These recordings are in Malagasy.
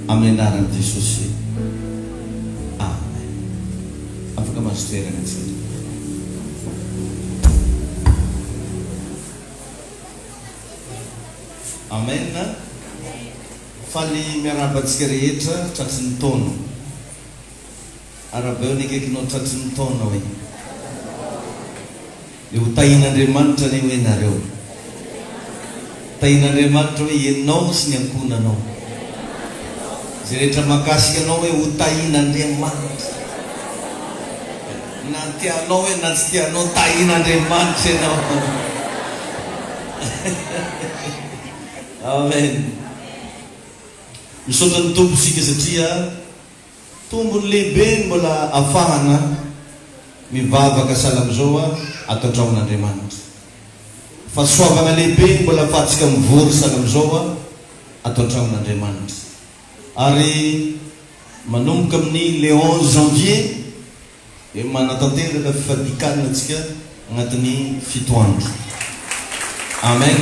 Amin'ny anaran'i Jesosy. Amen. Afaka mahazo toerana tsika. Amen. Faly miarahaba antsika rehetra tratry ny taona. Arahabeo ny akaikinao tratry ny taona hoe. Dia ho tahin'Andriamanitra anie hoe nareo. Tahin'Andriamanitra hoe ianao sy ny ankohonanao. Izay rehetra mahakasika anao hoe ho tahin'Andriamanitra. Na tianao hoe na tsy tianao, tahin'Andriamanitra ianao. Amen. Misaotra ny Tompo isika satria Tombony lehibe ny mbola afahana mivavaka sahala amin'izao ato an-traon'Andriamanitra. Fahasoavana lehibe ny mbola afahantsika mivory sahala amin'izao ato an-traon'Andriamanitra. Ary manomboka amin'ny le 11 janvier Dia manatanteraka fifadian-kanina antsika agnatin'ny fito andro. Amen.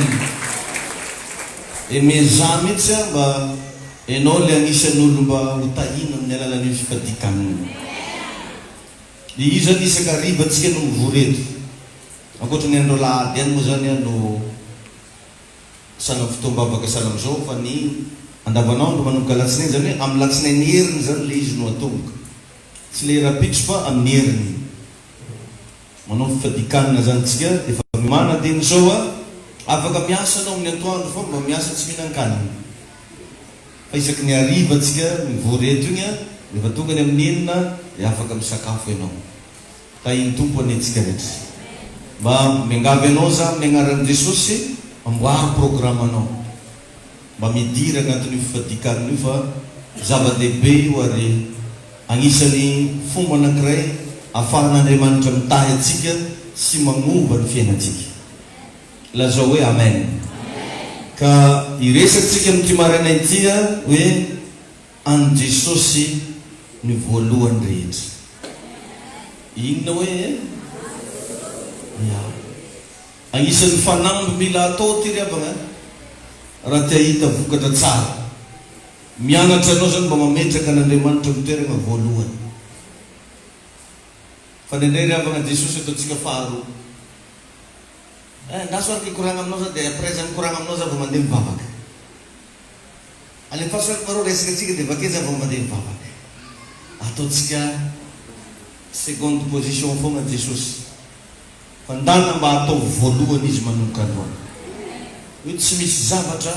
Dia miezaha mihitsy aho mba ianao ilay agnisan'ny olo mba ho tahiana amin'ny alalan'io fifadian-kanina io. Dia io zany isaka hariva antsika no mivory eto. Ankoatra ny andro alahady ihany moa zany no sahala amin'ny fotoam-bavaka sahala amin'izao fa ny andavanandro manomboka alatsinainy izany hoe amin'ny latsinainy heriny izany ilay izy no atomboka. Tsy le rapitso fa amin'ny heriny. Manao fifadian-kanina zany tsika efa miomana dieny zao a! Afaka miasa anao amin'ny antoandro fa mba miasa tsy mihinan-kanina. Fa isaky ny hariva tsika mivory eto igny a, rehefa tonga ny amin'ny enina dia afaka misakafo ianao. Tahin'ny Tompo anie tsika rehetra. Mba miangavy anao za amin'ny agnaran'i Jesosy, amboary programme-nao. Mba midira agnatin'io fifadian-kanina io fa zava-dehibe io ary agnisan'ny fomba anankiray afahan'Andriamanitra mitahy antsika sy magnova ny fiainantsika. Lazao hoe Amen. Ka hiresatsika amin'ity maraina ity hoe an'i Jesosy ny voalohany rehetra. Inona hoe e? Ya. Agnisan'ny fanamby mila atao ity ry havagna raha te hahita vokatra tsara. Mianatra anao zany mba mametraka an'Andriamanitra amin'ny toeragna voalohany. Fa indraindray ry havagna Jesosy ataontsika faharoa. Eh, andraso ary hikoragna aminao za dia après za mikoragna aminao za vao mandeha mivavaka. Alefaso ary marô resaka antsika dia bakeo za vao mandeha mivavaka. Ataontsika seconde position fogna Jesosy. Fa ndana mba ataovy voalohany izy manomboka androany. Hoe tsy misy zavatra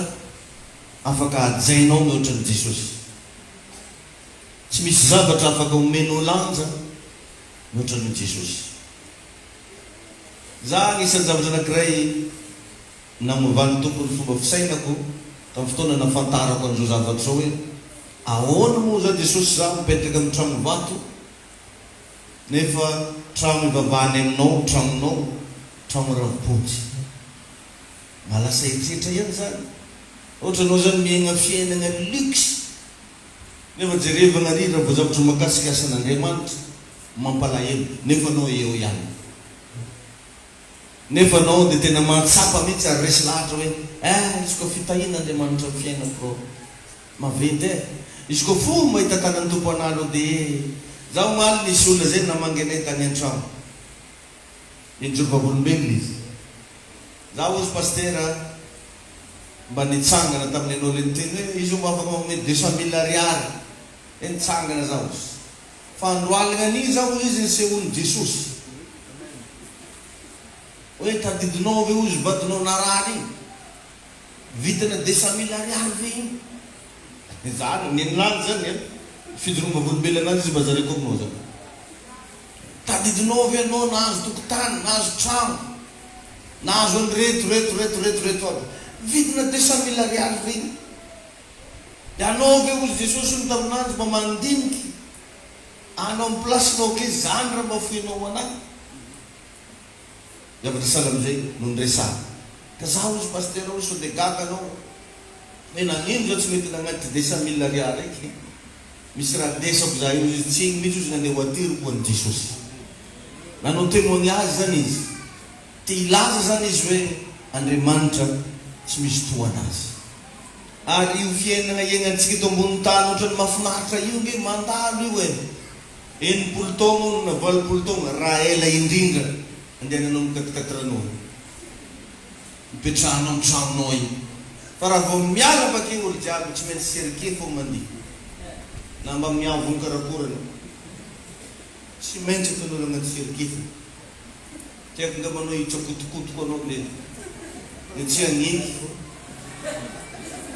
afaka hajainao mihoatra an'i Jesosy. Tsy misy zavatra afaka omenao lanja mihoatra noho Jesosy. Za anisan'ny zavatra anakiray namova'ny Tompo ny fomba fisainako tamin'ny fotoana nafantarako an'izao zavatra izao hoe ahoana moa za Jesosy za mipetraka amin'ny trano vato Nefa trano ivavahany aminao tranonao, trano ravim-ponja. Mba lasa eritreritra ihany zany. Ohatra anao zany miaigna fiainagna luxe nefa jerevagna ary raha vao zavatra makasika asan'Andriamanitra mampalahelo nefa anao eo ihany. Nefa anao dia tena mahatsapa mihitsy ary resy lahatra hoe eh izy koa fitahian'Andriamanitra ny fiainako rô. Maventy eh! Izy koa fo mahita tanan'ny Tompo anah aloha dia eh! Za omaly nisy olona zay namangy anay tany antrano. Dia nijoro vavolombelona izy. Za hozy Pasitera mba nitsangana tamin'ny anao le niteny hoe izy mba afaka manome 200 mille ariary. Dia nitsangana za hozy. Fa andro alina an'iny za hozy izy nisehoan'i Jesosy. Hoe tadidinao ve hozy vadinao narary iny? Vidina 200 mille ariary ve iny? Zany, nenilany zany an! Fijoroam vavolombelona anazy izy mba zareko aminao zany. Tadidinao ve anao nahazo tokotany, nahazo trano, nahazo an'ireto, reto, reto, reto, reto aby. Vidina 200 mille ariary ve iny? Dia anao ve hozy Jesosy hono taminanjy mba mandiniky anao amin'ny place-nao kay zany raha mba foinao ho anahy? Zavatra sahala amin'izay no niresahana. Ka za hozy Pasitera hozy sao dia gaga anao hoe nagnino za tsy mety nagnatitra 200 mille ariary eky. Misy raha desako za io hozy izy, tsy igny mihitsy hozy nandeha ho ateriko ho an'i Jesosy. Nanao témoignage zany izy. Te hilaza zany izy hoe Andriamanitra tsy misy toa anazy. Ary io fiainana iainantsika eto ambonin'ny tany ohatran'ny mahafinaritra io nge mandalo io e! 60 taona hono na 80 taona raha ela indrindra andehananao mi-quatre-quatre anao io. Ipetrahanao amin'ny tranonao io. Fa raha vao miala bakeo olo jiaby tsy maintsy serke fô mandihy. Na mba miavogno karakory anao. Tsy maintsy ataon'olo agnaty serke fô. Tiako ngamba anao hitrakotokotoko anao amle de tsy hagneky fô.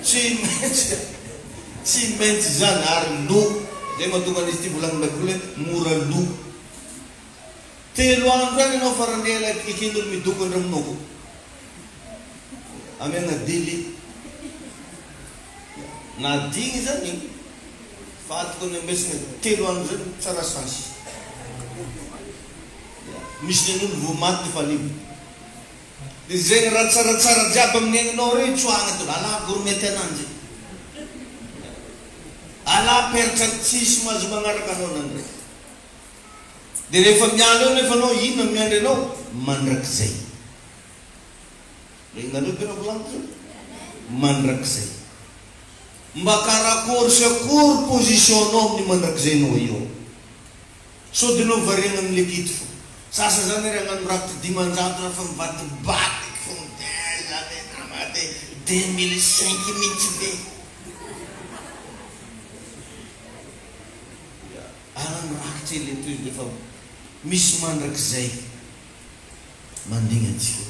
Tsy maintsy tsy maintsy zany ary lo. Zay mahatonga an'izy ity volagnin'ny baiboly hoe mora lo. Telo andro ihany ianao farany ela eken'olo midoko andramonoko. Amiagna délai. Na digny zany fa tokony ambesina telo andro zany tsara chance. Misy ny an'olo vao maty defa leo. De zegny raha tsaratsara jiaby amin'ny aignanao reo tsoahagna daholo. Alà gourmette ananjy. Alà peratra tsisy mahazo magnaraka anao nandray. De rehefa miala eo nefa anao inona no miandry anao? Mandrakizay. Regnareo ve raha volaniko zay? Mandrakizay. Mba karakôry sy akory position-nao amin'ny mandrakizay-nao io? Sao dia enao variana amin'ny lekity fo. Sasa zany ary hagnano rakitra 500 raha fa mivadibadiky fo modèle ve nama de 2005 mihitsy ve? Ya, hagnano rakitra ela etoy rehefa misy mandrakizay mandigny antsika.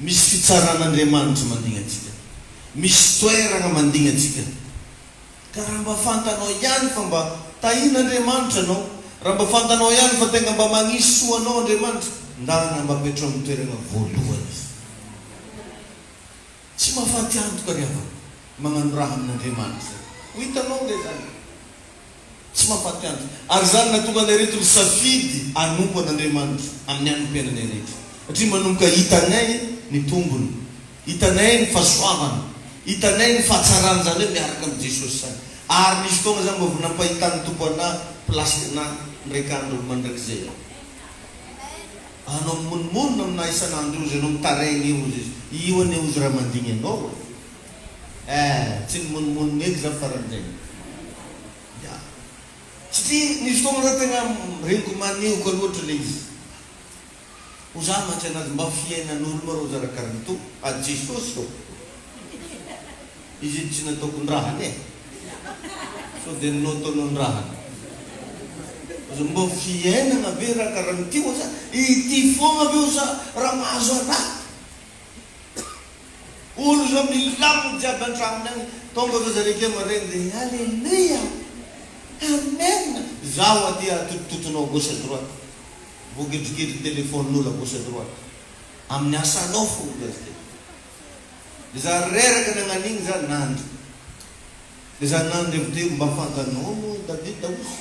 Misy fitsaran'Andriamanitra mandigny antsika. Misy toeragna mandigny antsika. Ka raha mba fantanao ihany fa mba tahin'Andriamanitra anao, raha mba fantanao ihany fa tegna mba magnisy soa anao Andriamanitra, ndana mba apetrao amin'ny toeragna voalohany izy. Tsy mahafaty antoka ry havana magnano raha amin'Andriamanitra zany. Ho hitanao nge zany. Tsy mahafaty antoka. Ary izany nahatonga anay reto nisafidy hanompo an'Andriamanitra amin'ny androm-piainanay rehetra. Satria manomboka hitanay ny tombony, hitanay ny fahasoavana, hitanay ny fahatsaran'izany hoe miaraka amin'i Jesosy izany. Ary nisy fotoana izany mba vao nampahitan'ny Tompo anà place anà indraika andro mandrakizay aho. Anao mimonomonona aminà isan'andro io, ianao mitaraina io, hozy izy. Io anie hozy raha mandigny anao e. Eh, tsy nimonomonona eky za faran'izay. Ya. Satria nisy fotoagna za tegna regniko manehoka loatra le izy. Ho za mantsy anazy mba fiainan'olo ma rô zarakaraha to a Jesosy ô. Izy edy tsy nataoko ndrahany e. Sao de ninao ataonao ndrahany. Aza mbô fiainagna ve raha karaha ty ô sa ity foagna ve ô sa raha mahazo anah. Olo zao milamina jiaby antragnony agny, tonga zao zare keo maregny de Alléluia! Amen! Zaho aty atotitotonao gauche à droite, voagedrigedry téléphone-n'olo à gauche à droite, amin'ny asanao fo olo azy ty. De za reraka nagnan'igny za nandry, de za nandry avy teo mba fantanao moa David ozy.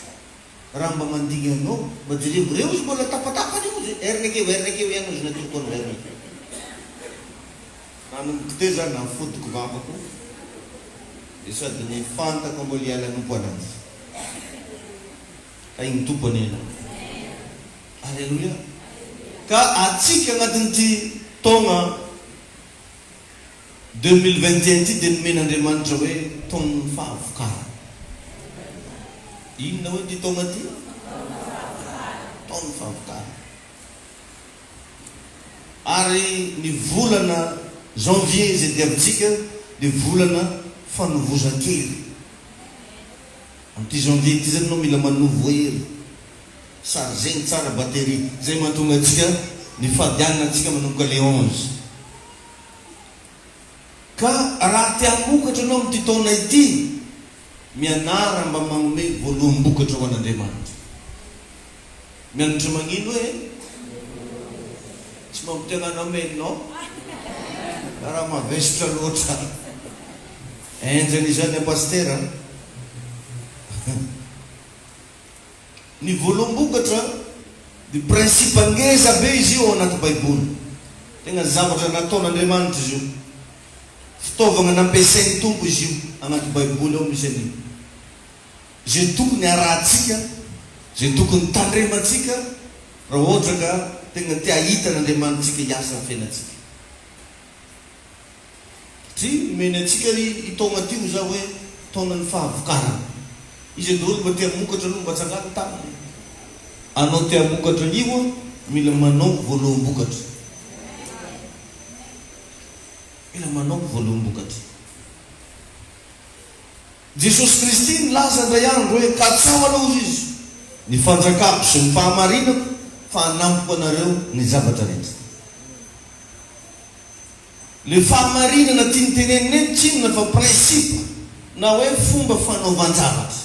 Raha mba mandigny anao, mba jerevo reo izy mbola tapatapany io izy, eriny akeo, eriny akeo ihany ozy natoroko anao eriny akeo. Nanomboka teo za nafodiko vavako de sady nifantako mbola hiala hanompo ananjy. Tahin'ny Tompo anie ianao. Aleloia. Ka atsika agnatin'ity taogna 2021 ity dia nomen'Andriamanitra hoe taon'ny fahavokarana. Inona hoe ity taona ity? Taon'ny fahavokarana. Ary ny volana janvier izay diavintsika dia volana fanovozan-kery. Amin'ity janvier ity izany ianao mila manovo hery. Chargena tsara batterie. Izay mahatonga antsika ny fadianana antsika manomboka le 11. Ka raha te hamokatra ianao amin'ity taona ity, mianara mba manome voaloham-bokatra ho an'Andriamanitra. Mianatra magnino e? Tsy mampiteny anao menao raha mavesatra loatra. Enjana izany a Pasitera a. Ny voaloham-bokatra dia principe ngeza be izy io ao anaty baiboly. Tegna zavatra nataon'Andriamanitra izy io. Fitaovagna nampiasain'ny Tompo izy io anaty baiboly ao misy an'io. Izay tokony harahantsika, izay tokony tandremantsika raha ohatra ka tegna te hahita an'Andriamanitsika hiasa amin'ny fiainantsika. Satria nomeny antsika ry taogna ty ho za hoe taonan'ny fahavokarana. Iza daholo mba te hamokatra aloha mba tsangano ny tanana e. Anao te hamokatra io an, mila manao voaloham-bokatra. Mila manao voaloham-bokatra. Jesosy Kristy nilaza indray andro hoe, Katsaho aloha, hozy Izy, ny fanjakako sy ny fahamarinako, fa hanampiko anareo ny zavatra rehetra. Le fahamarinana tiany tenenina eto tsy inona fa principe na hoe fomba fanaovan-javatra.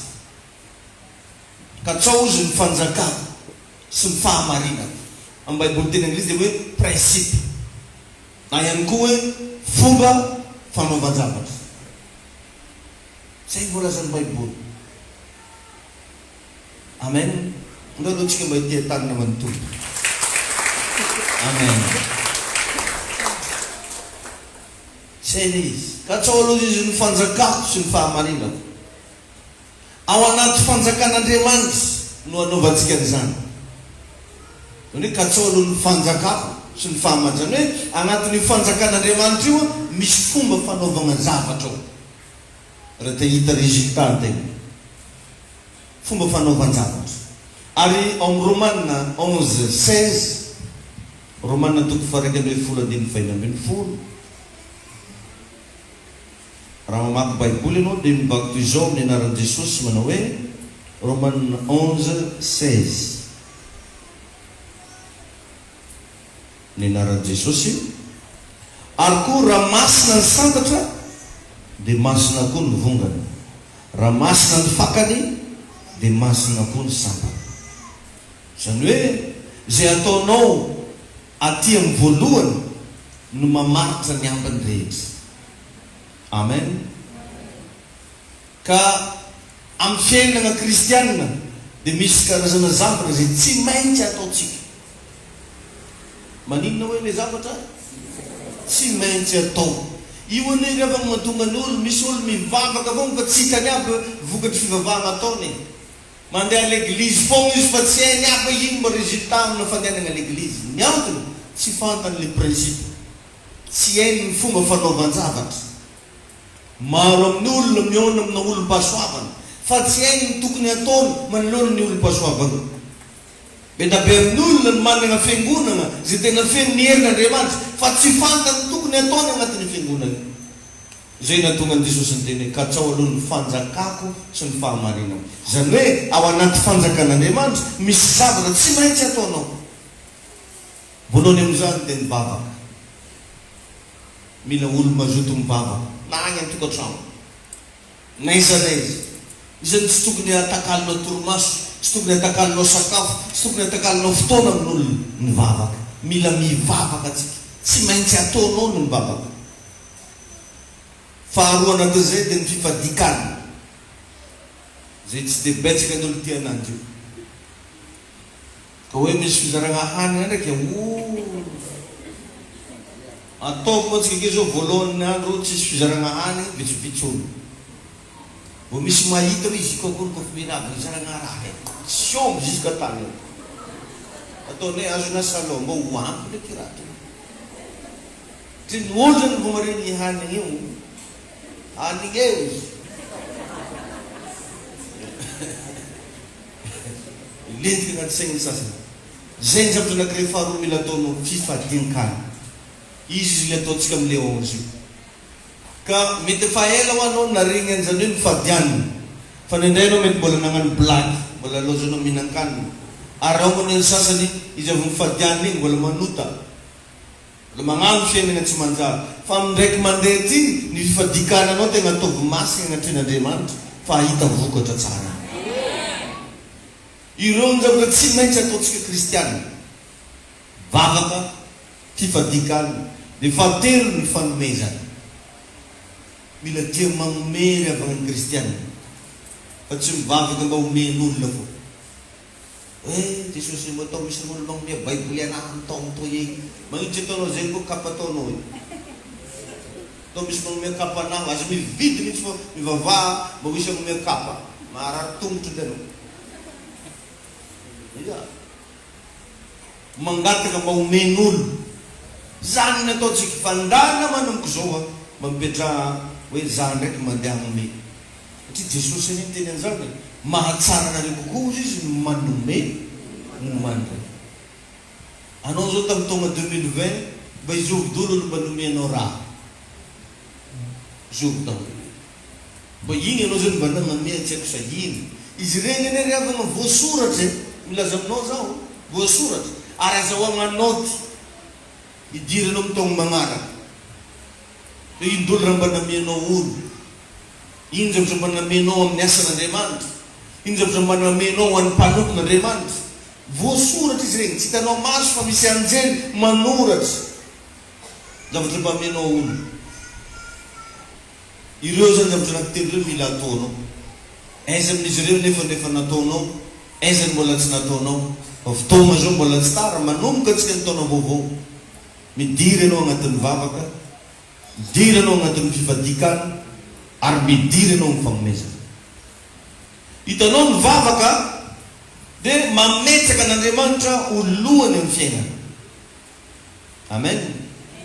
Katsaho hozy ny fanjakako sy ny fahamarinako. Amin'ny baiboly teny anglisy dia hoe principe na ihany koa hoe fomba fanaovan-javatra. Zay voalazan'ny baiboly. Amen Andao aloha tsika mba hitia tanana ho an'ny Tompo. Amen. Zay ilay izy. Katsao aloha izy ny fanjakako sy ny fahamarinako. Ao anaty fanjakan'Andriamanitra no anaovantsika an'izany. Izany hoe katsao aloha ny fanjakako sy ny fahamarinako. Izany hoe anatin'io fanjakan'Andriamanitra io misy fomba fanaovagna zavatra ao. Raha te hahita résultat an-tegna. Fomba fanaovan-javatra. Ary ao amin'ny Romana 11, 16, Romana toko faha-11 andininy faha-16, raha mamaky Baiboly ianao dia mivaky toy izao amin'ny anaran'i Jesosy manao hoe, Romana 11, 16. Ny anaran'i Jesosy. Ary koa raha masina ny santatra dia masina koa ny vongany. Raha masina ny fakany dia masina koa ny sampany. Izany hoe izay ataonao aty amin'ny voalohany no mamaritra ny ambiny rehetra. Amen. Ka amin'ny fiainana kristianina dia misy karazana zavatra izay tsy maintsy ataontsika. Maninona hoe ilay zavatra tsy maintsy atao? Io anie ry havana mahatonga ny olo, misy olo mivavaka foana fa tsy hitany aby vokatry fivavahana ataony e. Mandeha à l'église foagna izy fa tsy hainy aby hoe ino mba résultat amina fandehanagna à l'église. Ny antony, tsy fantany le principe. Tsy hainy ny fomba fanaovan-javatra. Maro amin'ny olona mihaona amina olom-pahasoavana fa tsy hainy ny tokony hataony manoloana ny olom-pahasoavana. Be da be amin'ny olona no manana fiangonana izay tena feno ny herin'Andriamanitra fa tsy fantany ny tokony hataony anatin'io fiangonana io. Izay nahatonga an'i Jesosy niteny hoe, Katsaho aloha ny fanjakako sy ny fahamarinako. Izany hoe ao anaty fanjakan'Andriamanitra misy zavatra tsy maintsy ataonao. Voalohany amin'izany dia ny vavaka. Mila olo mazoto mivavaka na agny an-tokantragno n'aiza n'aiza. Izany tsy tokony hatakalonao torimaso, tsy tokony hatakalonao sakafo, tsy tokony hatakalonao fotoana amin'olona ny vavaka. Mila mivavaka tsika. Tsy maintsy ataonao ny mivavaka. Faharoa anatin'izay dia ny fifadian-kanina. Izay tsy dia betsaka ny olo tia ananjy io. Ka hoe misy fizaragna hanigna ndraiky ooh. Ataovy moa tsika ke zao voalohany andro tsisy fizaragna hanigny vitsivitsy olo. Vao misy mahita hoe izy ko akory koa mila avy nizaragna raha e. Tsy omby jusqu'à tany eo. Ataonay azona salon mbô ho ampy ndraiky raha ty. Ty ny olo zany vao maregny hanigny io. Hanigny e ozy. Milentika anaty sain'ny sasany. Izay ny zavatra anankiray faharoa mila ataonao, fifadian-kanina. Izy izy ilay ataontsika amin'ny Léonce io. Ka mety efa ela hoa anao naregny an'izany hoe mifady hanina. Fa indraindray anao mety mbola nagnano blague, mbola laozanao mihinan-kanina. Ary ao moa ny an'ny sasany, izy avy mifady hanina igny mbola manota. Mbola magnano fiainagna tsy manjary. Fa amin'ny ndraiky mandeha ty, ny fifadian-kaninanao tegna ataovy masigna agnatrehan'Andriamanitra fa hahita vokatra tsara. Ireo ny zavatra tsy maintsy ataontsika kristiana. Vavaka, fifadian-kanina. Dia fahatelo ny fanomezana. Mila tia magnome ry havagna ny kristiana. Fa tsy mivavaka mba homen'olona fô. Eh Jesosy mba atao misy olo magnomea baiboly anah am taogno toy igny. Magnino tsy ataonao zegny koa kapa ataonao igny. Atao misy magnomea kapa anah, aza mividy mihitsy fa mivavaha mba ho hisy agnomea kapa. Maharary tongotro nde anao. Ya. Mangataka mba omen'olo. Zany ny ataontsika fa ndana manomboka izao a. mba mipetraha hoe za ndraiky mandeha hanome. Satria Jesosy anie niteny an'izany e, mahatsara anareo kokoa hozy izy ny manome no mandray. Anao zao tamin'ny taogna 2020 mba izovy dolo olo mba nomenao raha? Zovy daholo. Mba igny anao zany mba nagnamea tsy haiko sa ino. Izy regny anie ry havagna voasoratra e, milaza aminao zaho, voasoratra ary azahoagna naoty idiranao amin'ny taogno magnaraka. Hoe ino dolo raha mba namianao olo? Ino zavatra mba namenao amin'ny asan'Andriamanitra? Ino zavatra mba namenao ho an'ny mpanompon'Andriamanitra? Voasoratra izy ireny, tsy hitanao maso fa misy anjely manoratra zavatra mba amenao olo. Ireo izany zavatra anankitelo ireo mila ataonao. Aiza amin'izy ireo nefa no efa nataonao? Aiza no mbola tsy nataonao? Fa fotoagna izao mbola tsy tara, manomboka antsika ny taona vaovao. Midira ianao agnatin'ny vavaka, midira ianao agnatin'ny fifadian-kanina, ary midira ianao amin'ny fagnomezana. Hitanao ny vavaka dia mametraka an'Andriamanitra ho lohany amin'ny fiainana. Amen.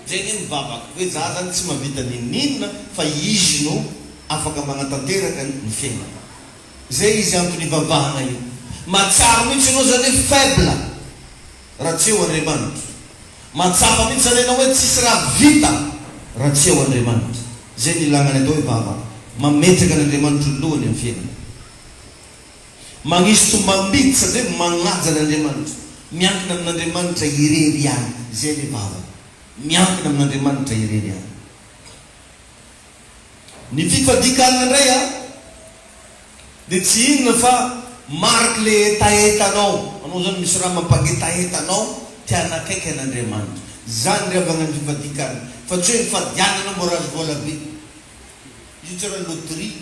Zay anie ny vavaka, hoe za zany tsy mahavita n'inon'inona fa Izy no afaka magnatanteraka ny fiainako. Zay izy antony ivavahana io. Mahatsiaro mihitsy ianao zany hoe faible raha tsy eo Andriamanitra. Mahatsapa mihitsy zany ianao hoe tsisy raha vita raha tsy eo Andriamanitra. Zay ny ilagna ny atao hoe vavaka. Mametraka an'Andriamanitra ho lohany amin'ny fiainana. Magnisy tombam-bidy sady hoe magnaja an'Andriamanitra. Miankina amin'Andriamanitra irery ihany. Zay le vavaka. Miankina amin'Andriamanitra irery ihany. Ny fifadian-kanina indray an, dia tsy inona fa mariky le hetahetanao. Anao zany misy raha mampangetaheta anao te hanakaiky an'Andriamanitra. Zany ry havagna ny fifadian-kanina. Fa tsy hoe mifadiana anao mba rahazo vola be. Izy io tsy raha loterie.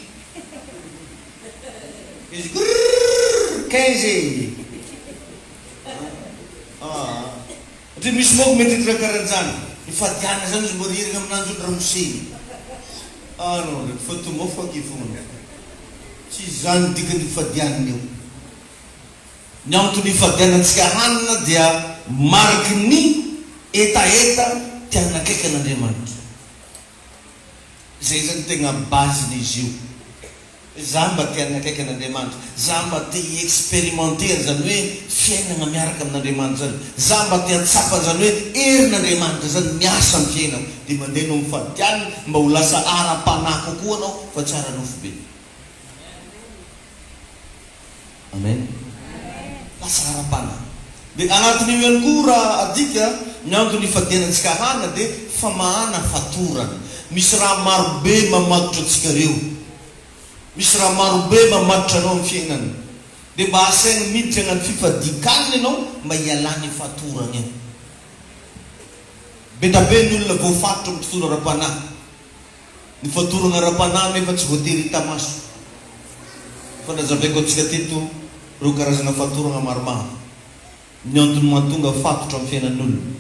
Izy grrrr 15 e! Aa. Satria misy manko mety hiditra karanjany. Ny fadiana zany izy mbo rierigna aminanjy io ny ramose io. Ah non ndraiky fa tomao fa aky fogna. Tsy izany dikany io fadianina io. Ny antony ifadianantsika hanina dia mariky ny hetaheta te hanakaiky an'Andriamanitra. Zay zany tegna base-n'izy io. Za mba te hanakaiky an'Andriamanitra. Za mba te hi-experimenter an'izany hoe fiainagna miaraka amin'Andriamanitra zany. Za mba te hahatsapa an'izany hoe herin'Andriamanitra zany miasa amin'ny fiainako. Dia mandeha anao mifadianina mba ho lasa ara-panahy kokoa anao fa tsy ara-nofo be. Amen. Lasa ara-panahy. Dia anatin'io ihany koa raha adika, ny antony ifadianantsika hanina dia famahana fatorana. Misy raha marobe mamatotra antsika ireo. Misy raha marobe mamatotra anao amin'ny fiainana. Dia mba asaina miditra anaty fifadian-kanina ianao mba hialan'io fatorana io. Be da be ny olona voafatotra amin'ny tontolo ara-panahy. Ny fatorana ara-panahy anefa tsy voatery hita maso. Efa nazavaiko antsika teto ireo karazana fatorana maromaro. Ny antony mahatonga fatotra amin'ny fiainan'olona.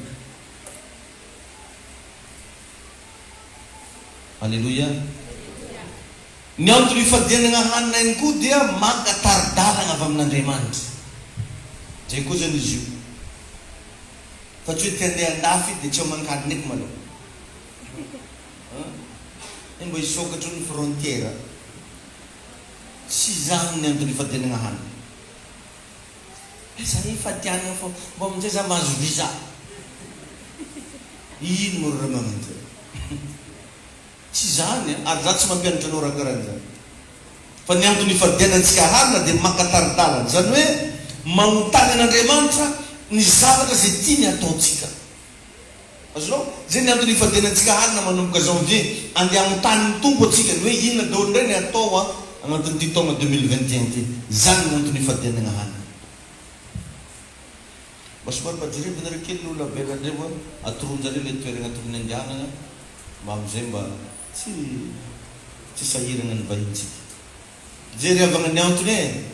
Aleloia. Ny antony ifadianana hanina ihany koa dia maka tari-dalana avy amin'Andriamanitra. Izay koa izany izy io. Fa tsy hoe te handeha andafy dia tsy ao Mankalineko maloha. An! Mba hisokatra eo ny frontière. Tsy izany ny antony ifadianana hanina. Aiza re ifadianana fa mba amin'izay za mahazo visa. Ino moa ry Ramananjay. Tsy izany an! Ary za tsy mampianatra anao raha karahan'izany. Fa ny antony ifadianantsika hanina dia maka tari-dalana. Izany hoe magnontany an'Andriamanitra ny zavatra izay tiany hataontsika. Azonao? Izay ny antony ifadianantsika hanina manomboka janvier. Andeha hanontany ny Tompo antsika ny hoe inona daholo indray ny hatao anatin'ity taona 2021 ity. Izany ny antony ifadianana hanina. Mba somary mba jerevinareo kely ny olona avelan'ireo an, atoronjareo ilay toerana tokony andehanana mba amin'izay mba tsy tsy sahirana ny vahintsika. Jereavagna ny antony e!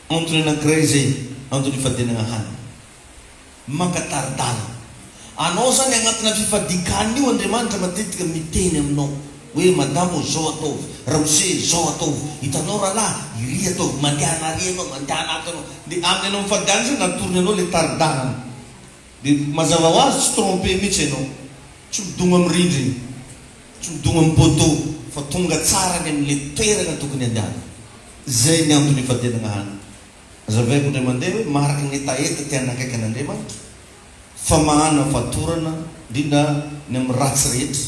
Antony anankiray izay antony ifadianana hanina. Maka tari-dalana. Anao zany agnatina fifadian-kanina io Andriamanitra matetika miteny aminao hoe madama ô zao ataovy, ramose zao ataovy, hitanao rahalahy iry ataovy, mandehana ary ianao, mandehana ato ianao. Dia amin'ny anao mifady hanina zany atorony anao le tari-dalana. Dia mazava ho azy tsy tromper mihitsy ianao. Tsy midogna amin'ny rindrina. Tsy midogna amin'ny poteau fa tonga tsara any amin'ilay toerana tokony handehanana. Izay ny antony ifadianana hanina. Azavaiko indray mandeha hoe mariky ny hetaheta te hanakaiky an'Andriamanitra, famahana fatorana, indrindra ny amin'ny ratsy rehetra.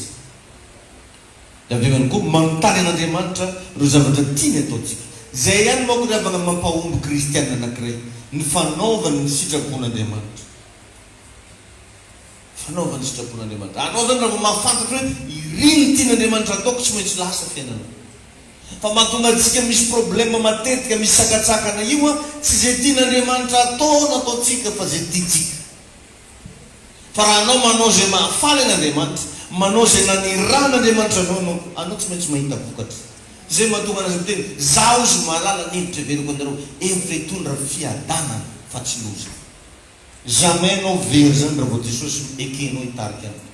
Dia avy eo ihany koa manontany an'Andriamanitra ireo zavatra tiany ataontsika. Izay ihany manko ry havana mampahomby kristiana anankiray, ny fanaovany ny sitrapon'Andriamanitra. Fanaovany ny sitrapon'Andriamanitra. Anao izany raha vao mahafantatra hoe iry ny tian'Andriamanitra ataoko tsy maintsy lasa fiainanao. Fa mahatonga antsika misy problème matetika, misy sakantsakana io an, tsy izay tian'Andriamanitra atao no ataontsika fa izay tiantsika. Fa raha anao manao izay mahafaly an'Andriamanitra, manao izay nanirahan'Andriamanitra anao ianao, anao tsy maintsy mahita vokatra. Izay mahatonga anazy miteny, Zaho ozy mahalala ny hevitra heveriko anareo, hevitra hitondra fiadanana fa tsy loza. Jamais enao very zany raha vao Jesosy ekenao hitarika anao.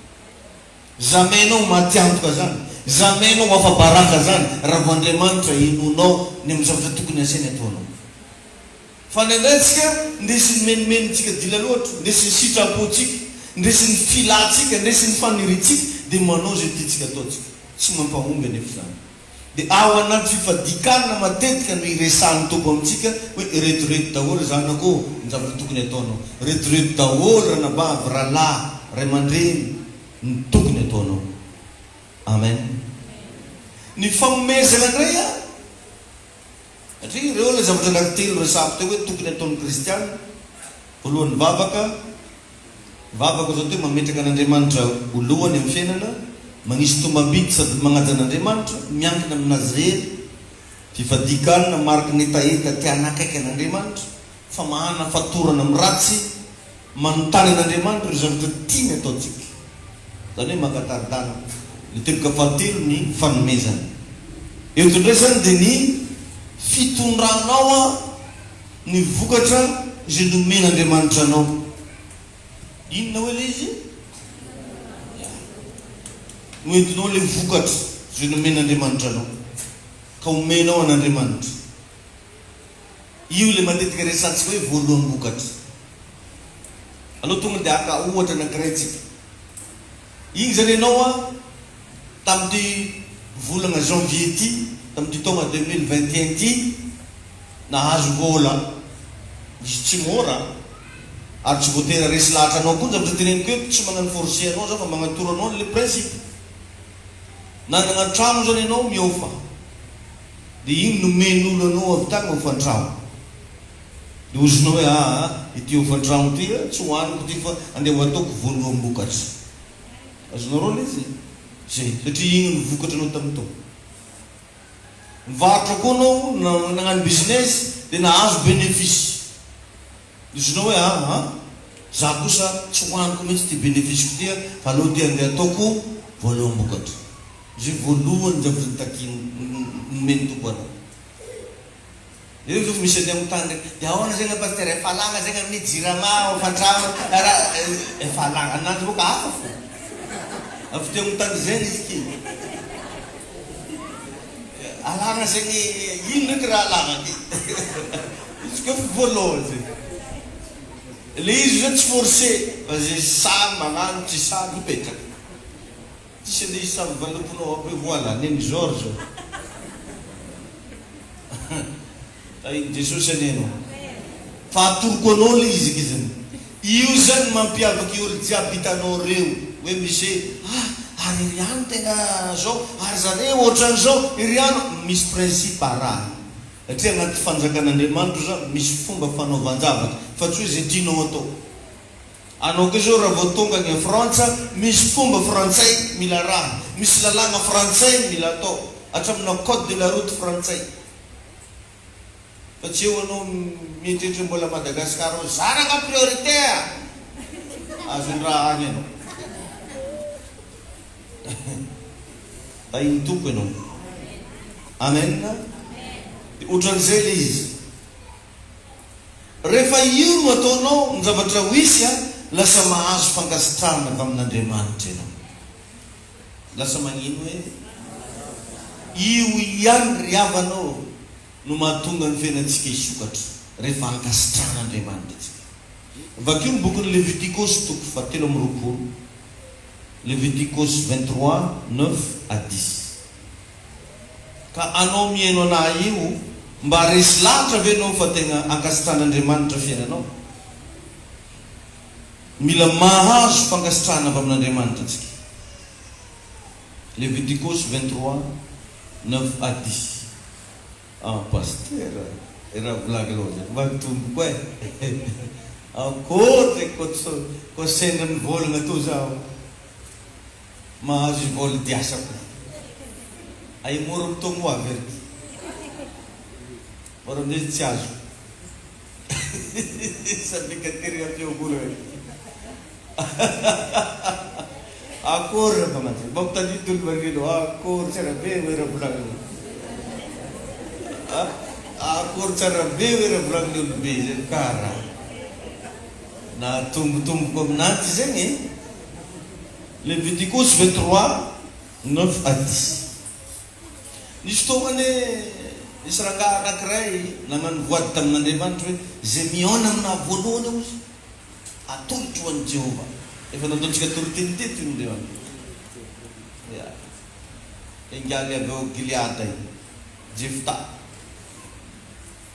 Jamais enao maty antoka zany. Jamais enao ho afa-baraka zany raha vao Andriamanitra henoinao ny amin'ny zavatra tokony asainy ataonao. Fa indraindray tsika ndesin'ny menomenontsika dila loatra, ndesin'ny sitrapontsika, ndesin'ny filantsika, ndesin'ny faniriantsika dia manao izay tiantsika atao tsika. Tsy mampahomby anefa izany. Dia ao anaty fifadian-kanina matetika no iresahan'ny Tompo amintsika hoe ireto ireto daholo zanako ô ny zavatra tokony ataonao, ireto ireto daholo ranabavy, rahalahy, ray aman-dreny ny tokony ataonao. Amen. Ny fanomezana indray an, satria ireo ilay zavatra anankitelo resahako teo hoe tokony ataon'ny kristiana, voalohany vavaka, Vavaka zao teo mametraka an'Andriamanitra ho lohany amin'ny fiainana, magnisy tombam-bidy sady magnaja an'Andriamanitra, miankina aminazy irery, fifadian-kanina, mariky ny hetaheta te hanakaiky an'Andriamanitra, famahana fatorana amin'ny ratsy, manontany an'Andriamanitra ireo zavatra tiany ataontsika. Izany hoe maka tari-dalana. Ny teboka fahatelo ny fanomezana. Eto indray izany dia ny fitondranao ny vokatra izay nomen'Andriamanitra anao. Inona hoe ilay izy? Ya. Noentinao ilay vokatra izay nomen'Andriamanitra anao, ka omenao an'Andriamanitra. Io ilay matetika resahantsika hoe voaloham-bokatra. Aleo tonga dia haka ohatra anankiray tsika. Iny izany ianao an, tamin'ity volana janvier ity, tamin'ity taona 2021 ity, nahazo vola. Izy tsy mora an. Ary tsy voatery haresy lahatra anao koa ny zavatra teneniko eto, tsy magnano forcer anao za fa magnatoro anao an'le principe. Nanagna tragno zany ianao mihofa. Dia iny nomen'olo anao avy tagny hofan-tragno. Dia hozinao hoe aa ity hofan-tragno ity a, tsy hohaniko ity fa andeha ho ataoko voaloham-bokatra. Azonareo le izy? Zay, satria iny no vokatra anao tamin'ny taona. Nivarotra koa anao, nagnano business dia nahazo bénéfice. Hozinao hoe aa za kosa tsy hohaniko mihitsy ity bénéfice-ko ity fa aleo ity andeha ataoko voaloham-bokatra. Izay voalohany zavatra nitakiany nomen'ny Tompo anao. Eo zao misy andeha amontany ndray, dia ahoana zegny pasitera, efa alagna zegny amin'ny jirama hofantrano raha efa alagna, ananjy boka hafa fô. Avy teo amontany zegny izy ki. Alagna zegny ino ndraiky raha alagna ty. Izy koa efa voalohany zegny. Le izy zao tsy forcé fa ze sahy magnano tsy sahy mipetraka. Tsisy andeha hisamy valopinao aby hoe voilà neny Georges. Tahin'i Jesosy anie ianao. Fa atoroko anao le izy ankiziny. Io zany mampiavaka i olo jiaby hitanao reo hoe misy hoe ah ary ery any tegna zao ary zareo otran'zao ery any misy principe arahina. Satria agnaty fanjakan'Andriamanitra zany misy fomba fanaovan-javatra fa tsy hoe ze tianao atao. Anao koa zao raha vao tonga any Frantsa, misy fomba frantsay mila arahana, misy lalàgna frantsay mila atao, hatramina code de la route frantsay. Fa tsy eo anao mieritreritra mbola Madagascar ao, za rangah priorité a! Azon-draha agny anao. Tahin'ny Tompo ianao. Amen. Dia otran'izay le izy. Rehefa io no ataonao, ny zavatra ho hisy an, lasa mahazo fankasitrahana avy amin'Andriamanitra ianao. Lasa magnino hoe? Io ihany ry havana ô no mahatonga ny fiainantsika hisokatra, rehefa ankasitrahan'Andriamanitra isika. Vakio ny bokin'ny Levitikosy toko fahatelo amby 20. Levitikosy 23, 9 à 10. Ka anao mihaino anah io, mba resy lahatra ve enao fa tegna ankasitrahan'Andriamanitra fiainanao? Mila mahazo fankasitrahana avy amin'Andriamanitra antsika. Levitikosy 23, 9 à 10. Ah Pasteur e raha volagninao zay mba tompoko e akory ndraiky koa sendra mivolagna tô zaho mahazo vol diasako ay mora mitaogno ho avy ery mora amizay izy tsy azoko sabika terigna fiangonana Akory raha mpagnatitra. Mba mitadidy olo marino akory tsara be hoe raha volagninao. Akory tsara be hoe raha volagnin'ny olobe zegny kara natombotomboko aminanjy zegny e. Levitikosy 23, 9 à 10. Nisy fotoagna anie nisy rangahy anakiray nagnano voady tamin'Andriamanitra hoe ze mihaona aminahy voalohany hozy Atolotro ho an'i Jehovah. Efa nataontsika toriteny teto io indray mandeha. Ya. Ingahy avy ao Gileada io. Jefta.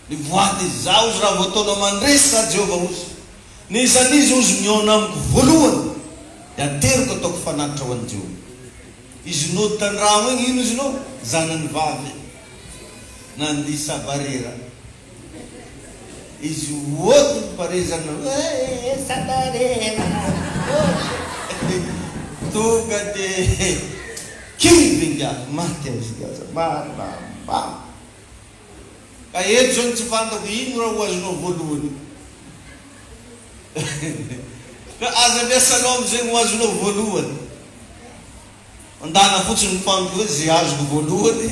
Nivoady izy. Izaho hozy raha vao taona mandresy za Jehovah hozy. N'iza n'iza hozy mihaona amiko voalohany dia ateriko ataoko fanatitra ho an'i Jehovah. Izy nody tandrano igny, ino izy no? Zanany vavy. Nandihy sabarera. Izy ody miparezana hoe sabarera tonga de kivy ingahy maty aho izy gaza marina marina ka eto zao ny tsy fantako ino raha ho azonao voalohany ka aza miasa loha amizay ho azonao voalohany Mandana fotsiny mifantoka hoe ze azoko voalohany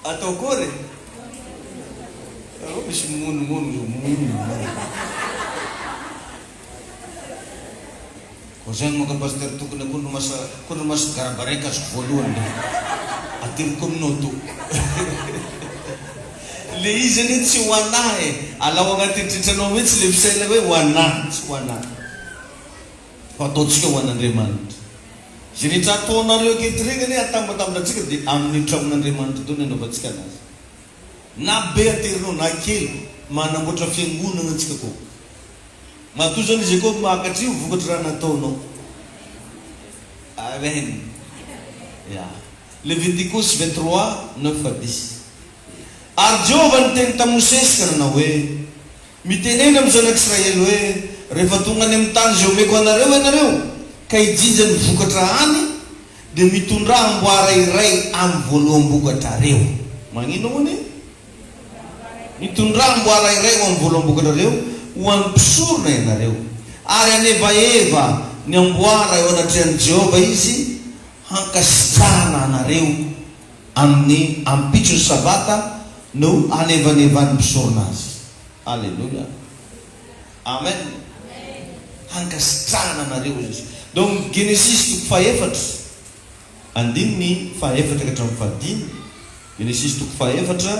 atao akory e! Nareo misy mimonomono zao mimonomono. Koa zany manko pasteur tokony akondro masa akondro maso garabareka azoko voalohany le ateriko amin'ny auto. Le izy anie tsy ho anah e! Alao agnaty eritreritranao mihitsy le fisainana hoe ho anah, tsy ho anah. Fa ataontsika ho an'Andriamanitra. Izay rehetra ataonareo ankehitriny anie atambatambatra antsika dia amin'ny tranon'Andriamanitra daholo ny anaovantsika anazy. Na be aterinao na kely, manamboatra fiangonana antsika koa. Matoa zany izy koa makatry io vokatry raha nataonao. Amen. Ya. Levitikosy 23, 9 à 10. Ary Jehovah niteny tamin'i Mosesy ka nanao hoe, Mitenena amin'ny zanak'Israely hoe, 'Rehefa tonga any amin'ny tany izay omeko anareo ianareo, ka hijinja ny vokatra any, dia mitondrà amboara iray amin'ny voaloham-bokatrareo. Maninona hono e? Mitondrà amboara iray ho amin'ny voaloham-bokatrareo ho an'ny mpisorona ianareo. Ary hanevaheva ny amboara eo anatrehan'i Jehovah izy hankasitrahana anareo Amin'ny ampitson'ny Sabata no hanevanevan'ny mpisorona azy. Aleloia. Amen. Hankasitrahana anareo hoy Jesosy. Donc Genesisy toko fahefatra, andininy fahefatra ka hatramin'ny fahadimy. Genesisy toko fahefatra,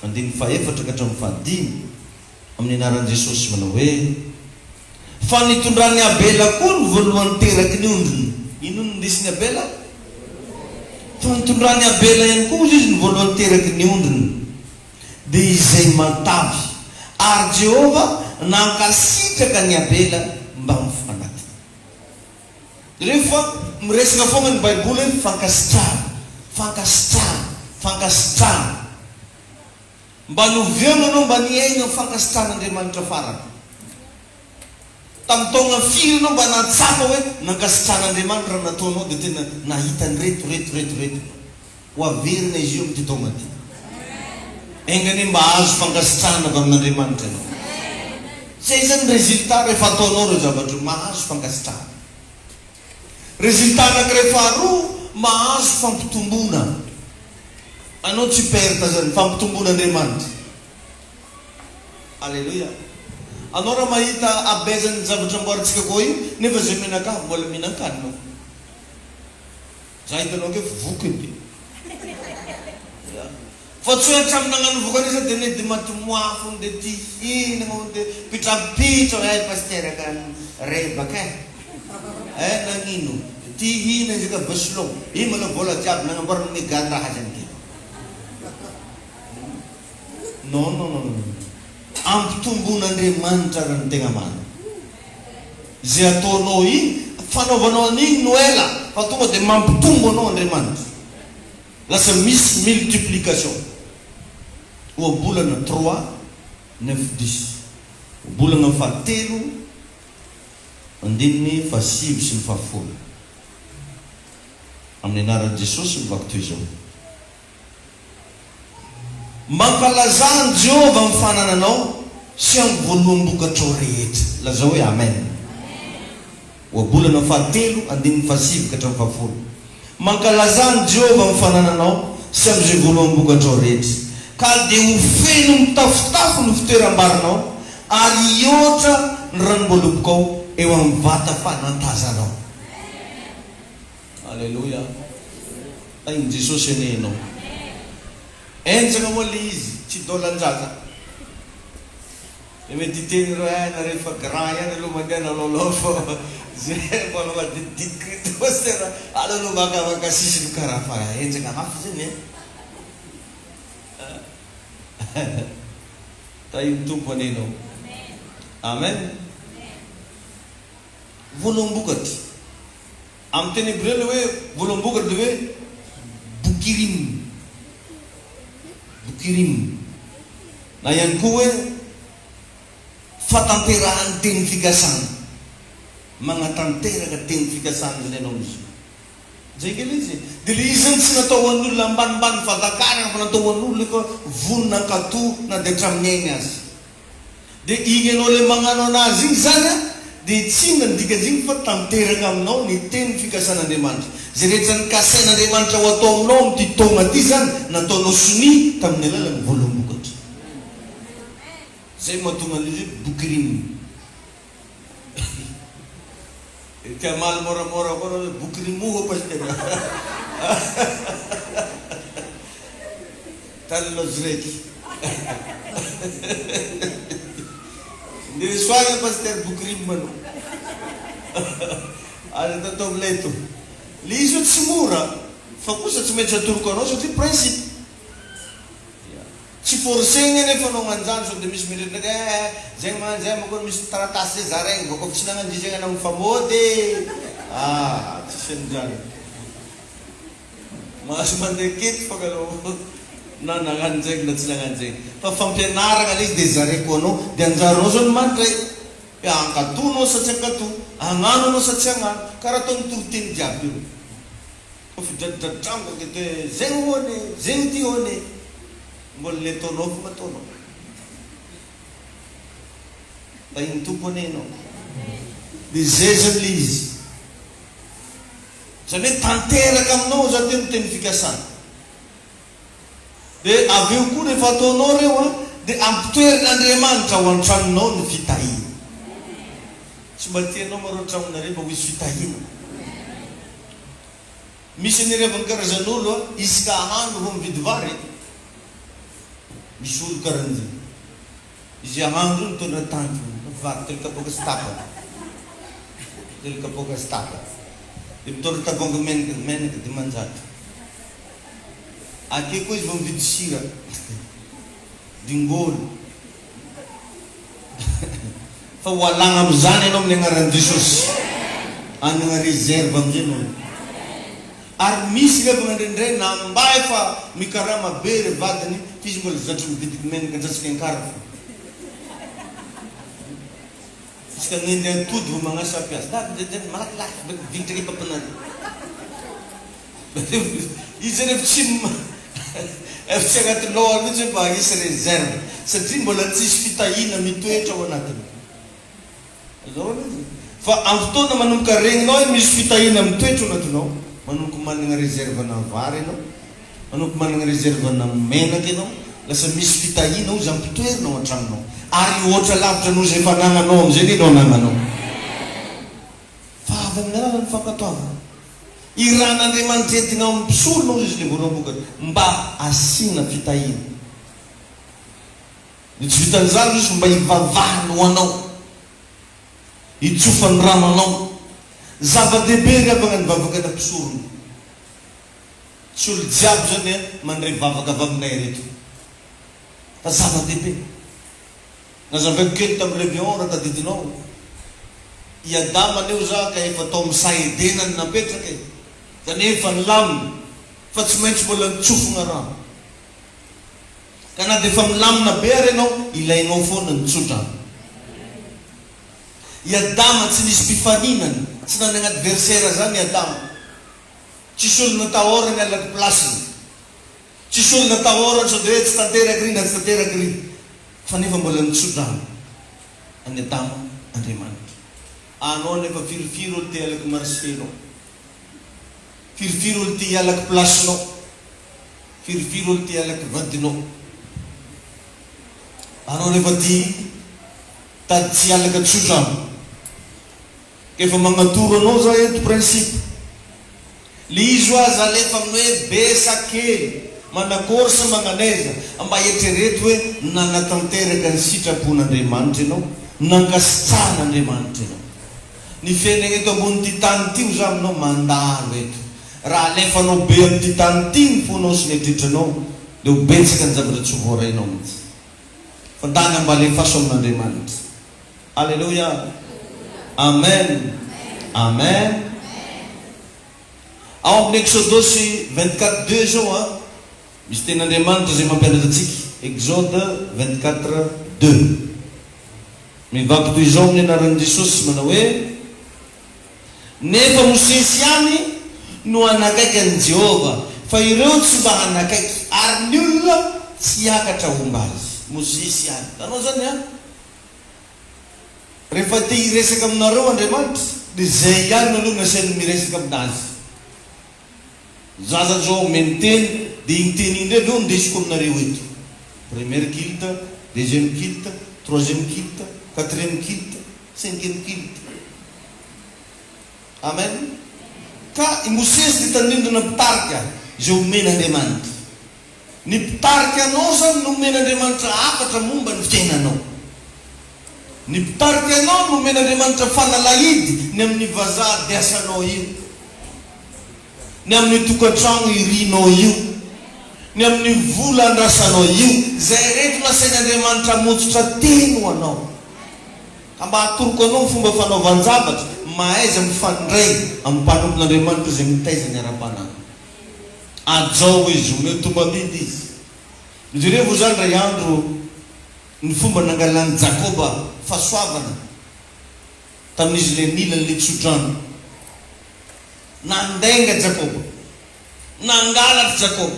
andininy fahefatra ka hatramin'ny fahadimy. Amin'ny anaran'i Jesosy manao hoe, Fa nitondran'i Abela koa ny voalohany teraky ny ondriny. Inona no nindesin'i Abela? Fa nitondran'i Abela ihany koa hozy izy ny voalohany teraky ny ondriny, dia izay matavy. Ary Jehovah nankasitraka an'i Abela mbamin'ny fanatiny. Jereo fa miresaka foana ny Baiboly hoe fankasitrahana, fankasitrahana, fankasitrahana. Mba noviana anao mba niaina ny fankasitrahan'Andriamanitra farany? Tamin'ny taona firy ianao mba nahatsapa hoe nankasitrahan'Andriamanitra raha nataonao dia tena nahita an'ireto reto reto reto? Ho averina izy io amin'ity taona ity. Enga anie mba hahazo fankasitrahana avy amin'Andriamanitra ianao. Izay izany ny résultat rehefa ataonao ireo zavatra ireo, mahazo fankasitrahana. Résultat anankiray faharoa, mahazo fampitomboana. Anao tsy perte zany, fampitomboana Andriamanitra. Aleloia. Anao raha mahita habezan'ny zavatra amboarintsika koa io, nefa zay mianakavy mbola mihinan-kanina. Za hitanao ange fa voky edy. Ya. Fa tsy hoe hatramin'ny nagnano voky an'io za dia nedy maty moafo, nde ty hihinagna, nde pitrapitra, hay pasitera ka. Rebaka eh! Eh nagnino? Ty hihina izy ka basilon. Ino malou vola jiaby nagnamboarana mega raha zany ty. Non non non non. Ampitombon'Andriamanitra raha ny tegna marina. Zay ataonao igny, fanaovanao an'igny no ela fa tonga dia mampitombo anao Andriamanitra. Lasa misy multiplication. Ohabolana trois neuf dix. Ohabolana fahatelo andininy fahasivy sy ny fahafolo. Amin'ny anaran'i Jesosy mivaky toy izao. Mankalazà an'i Jehovah amin'ny fanananao sy amin'ny voaloham-bokatrao rehetra. Lazao hoe Amen. Ohabolana fahatelo, andininy fahasivy ka hatramin'ny fahafolo. Mankalazà an'i Jehovah amin'ny fanananao sy amin'izay voaloham-bokatrao rehetra, ka dia ho feno mitafotafo ny fitoeram-barinao, ary hihoatra ny ranom-boalobokao eo amin'ny vata fanantazanao. Aleloia! Tahin'i Jesosy anie ianao. Henjana moa le izy, tsy dolan-jaza. Dia mety hiteny ireo eh nareo efa grand ihany aloha mandeha nalaolao fa zay mbola madinidinika reto pasteur aleo aloha maka maka sisiny karaha fa henjana mafy zany eh. Tahin'ny Tompo anie ianao. Amen. Voaloham-bokatra. Amin'ny teny hebreo ilay hoe voaloham-bokatra dia hoe bokirim. Bokirim. Na ihany koa hoe fahatanterahan'ny teny fikasana. Magnatanteraka teny fikasana izany ianao amin'izao. Izay ange ilay izy e. Dia ilay izy izany tsy natao ho an'ny olona ambanimbany fahatakarana fa natao ho an'olona efa vonona hankatò na dia hatramin'ny ainy aza. Dia iny ianao ilay magnano anazy iny izany an, dia tsy inona ny dikan'iziny fa tanteraka aminao ny teny fikasan'Andriamanitra. Izay rehetra nikasain'Andriamanitra ho atao aminao amin'ity taona ity izany, nataonao sonia tamin'ny alalan'ny voaloham-bokatra. Izay no mahatonga an'ilay hoe bokirim. Te hamaly moramora koa anao hoe bokirim ho'a pasitera. Tany Lozreky. Ndeha soigna Pasteur Boukrim anao. Aza atao milay to. Le izy io tsy mora fa kosa tsy maintsy atoroko anao satria principe. Tsy forcegna anefa anao agnanjany sao de misy mieritreritra hoe eh zegny magnano zay manko misy taratasy zay zaraigny vao kôfa tsy nagnano zegny anao mifamôdy e. Ah tsisy an'izany. Mahazo mandeha kety fôgna anao na nagnano zegny na tsy nagnano zegny. Fa fampianaragna le izy de zareko anao de anjaranao zao ny mandray. Hoe hankatò anao sa tsy hankatò, hagnano anao sa tsy hagnano. Karaha ataon'ny toriteny jiaby io. Fa fidradradrangako eto hoe zegny hono e, zegny ty hono e. Mbola le ataonao fogna ataonao. Tahin'ny Tompo anie ianao. De zay zany le izy. Izany hoe tanteraka aminao zany teo ny teny fikasana. Dia avy eo koa rehefa ataonao ireo an, dia ampitoerin'Andriamanitra ao an-tranonao ny fitahiana. Tsy mba tianao mareo tranonareo mba ho hisy fitahiana. Misy anie ry havana karazan'olo an, isaka ahandro vao mividy vary e. Misy olo karan'izay. Izy ahandro io mitondra tanky vary telo kapoaka sy tapany. Telo kapoaka sy tapany. Dia mitondra tavoahangy menaka, menaka 500. Ake koa izy vao mividy sira, dingolo. Fa ho alagna amin'izany ianao amin'ny agnaran'i Jesosy. Hanagna réserve amin'izay ianao. Ary misy ve vao indraindray na mba efa mikarama be ry vadiny f'izy mbola zatry mividy menaka antsasaka ankara fo. Izy ka nendry atody vao magnasa mpiasa. Da indraindray malakilaky be mividy ndray papanareo. Izy zany efa tsy efa tsy agnaty lohany mihitsy hoe mba hisy réserve satria mbola tsisy fitahiana mitoetra ao anatiny. Zao anie izy e. Fa am fotoana manomboka regninao hoe misy fitahiana mitoetra ao anatinao, manomboka managna reserve na vary ianao, manomboka managna reserve na menaka ianao, lasa misy fitahiana ozy ampitoerina ao an-tragnonao. Ary hihoatra lavitra noho izay efa anagnanao amizay anie no anagnanao. Fa avy amin'ny alalan'ny fankatoavana. Irahan'Andriamanitra entina ao amin'ny mpisorona ozy izy le voaloham-bokatra mba asiana fitahiana. Ny tsy vitan'izany hoy izy mba hivavahany ho anao. Hitsofan'ny rano anao. Zava-dehibe ry havagna ny vavaka na mpisorona. Tsy olo jiaby zany a mandre vavaka avy aminay reto. Fa zava-dehibe. Nazavaiko kely tamin'ny réveillon raha tadidinao. I Adama anie hoza ka efa tao amin'ny saha Edena no napetraka e. Zany hoe efa nilamina. Fa tsy maintsy mbola nitsofogna rano. Ka na dia efa milamina be ary ianao, ilainao foana ny tso-drano. I Adama tsy nisy mpifaninana, tsy nanagna adversaire zany i Adama. Tsisy olona natahorany halaky place-ny. Tsisy olona natahorany sao dia hoe tsy tanteraka ry na tsy tanteraka ry. Fa nefa mbola nitso-drano an'i Adama Andriamanitra. Anao anefa firifiry olo te halaky marché-nao. Firifiry olo te hialaky place-nao. Firifiry olo te hialaky vadinao. Anao nefa ty tady tsy hialaka tsotra. Efa magnatoro anao za eto principe. Le izy hoa aza alefa amin'ny hoe be sa kely, manakory sa magnanaiza, mba eritrereto hoe nanatanteraka ny sitrapon'Andriamanitra ianao, nankasitrahan'Andriamanitra ianao. Ny fiainana eto ambonin'ity tany ity ho za aminao mandalo eto. Raha alefanao be amin'ity tany ity ny fonao sy ny eritreritranao dia ho betsaka ny zavatra tsy ho voarainao mihitsy. Fa ndana mba alefaso amin'Andriamanitra. Aleloia! Amen! Amen! Ao amin'ny Eksodosy 24 deux izao an, misy tenin'Andriamanitra izay mampianatra antsika. Exode 24 deux. Mivaky toy izao amin'ny anaran'i Jesosy manao hoe, Nefa Mosesy ihany no hanakaiky an'i Jehovah, fa ireo tsy mba hanakaiky, ary ny olona tsy hiakatra homba azy. Mosesy ihany. Hitanao izany an? Rehefa te hiresaka aminareo Andriamanitra, dia izay ihany aloha no asainy miresaka aminazy. Za zany zao omeny teny, dia iny teny iny indray avy eo indesiko aminareo eto. Première culte, deuxième culte, troisième culte, quatrième culte, cinquième culte. Amen. Ka i Mosesy dia tandindona mpitarika izay omen'Andriamanitra. Ny mpitarika anao izany no omen'Andriamanitra hafatra momba ny fiainanao. Ny mpitarika anao no omen'Andriamanitra fanalahidy ny amin'ny vazaha diasanao io, ny amin'ny tokantrano irinao io, ny amin'ny vola andrasanao io. Izay rehetra no asain'Andriamanitra hamotsotra teny ho anao. Ka mba hatoroko anao ny fomba fanaovan-javatra, mahaiza mifandray amin'ny mpanompon'Andriamanitra izay mitaiza ny ara-panahy. Hajao izy, omeo tombam-bidy izy. Nojerevo izany indray andro ny fomba nangalan'i Jakoba fahasoavana tamin'izy ilay nila an'ilay tsodrano. Nandainga Jakoba. Nangalatra Jakoba.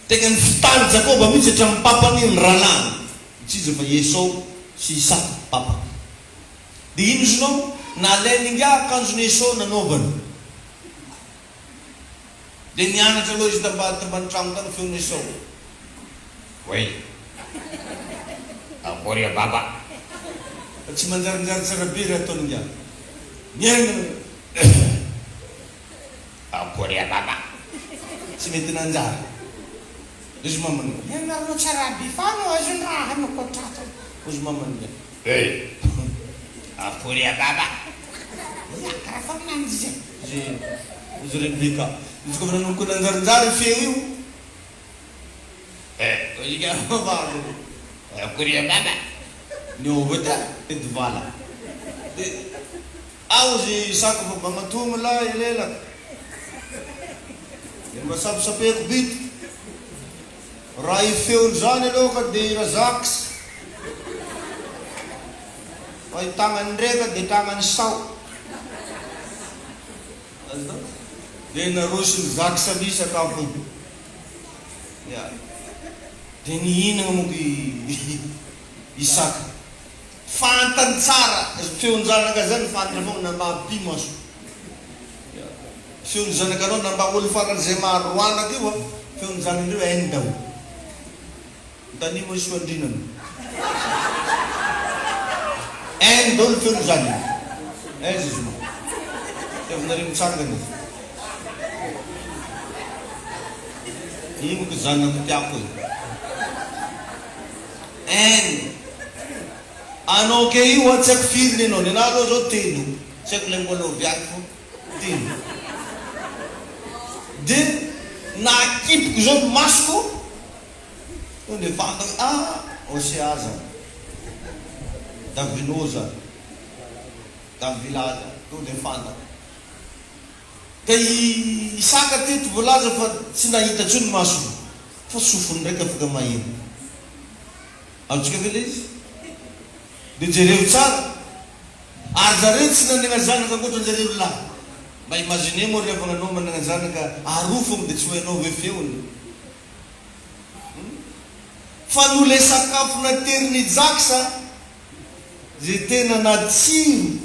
Tegna nifitahan'i Jakoba mihitsy hatramin'ny papany ny rahalahiny. Tsy iza fa i Esao sy Isaka, papany. Dia ino izy nao? Nalain'ingahy akanjon'i Esao nanaovany. Dia nianatra aloha izy tambany tambany tragno tany feon'i Esao. Oay! Akory a baba! Fa tsy manjarinjary tsara be raha ataon'ingahy. Miaina Akory a baba! Tsy mety nanjary. Hozy mamany. Ianareo tsara be fa no azony raha no kotrato. Hozy mamany. Hey! Akory a baba! Ya, karaha fa minanjy zay. Hozy hozy Rebeka. Izy koa fa nanomboka nanjarinjary io feo io. Eh! Hozy ka vavy. Akory a baba! Niova ta edy vala. De ao hozy Isaka fa magnatono lahy lelaka. De mba sapisapeko bitika. Raha io feony zany aloha ka de i Razaks fa io tagnany ndreka de tagnany sao. Azonao? De naroson'i Zaks aby sakafo io. Ya. De nihinagna monko i Isaka. Fantany tsara, feon-janaka zany fantany foagna na mba ampimo aza. Feon'ny zanakareo na mba olo faran'izay maro anaka io a, feon'ny zanandreo hainy daholo. Antanio moa i Soandrinana. Hainy daholo feon'ny zanany. Aiza izy moa? Tiavinareo mitsangana izy. Ino ko zanako tiako e. Hainy. Anao ke io a tsy haiko firy nenao, nenahy aloha zao telo, tsy haiko le mbola oviako fô telo. De nakipiko zao ny masoko, tonga de fantako hoe ah Osea zany, Davino zany, Davila zany, tonga de fantako. Ka i Isaka teto voalaza fa tsy nahita intsony ny masony, fa sofiny ndraiky afaka maheno. Azontsika ve ilay izy? Dia jereo tsara. Ary zareo tsy nanana zanaka ankoatra anjareo lahy. Mba imaginez moa ry havana anao manana zanaka arofony dia tsy ho hainao ve feony? Hum? Fa noho ilay sakafo naterin'i Jax izay tena natsiro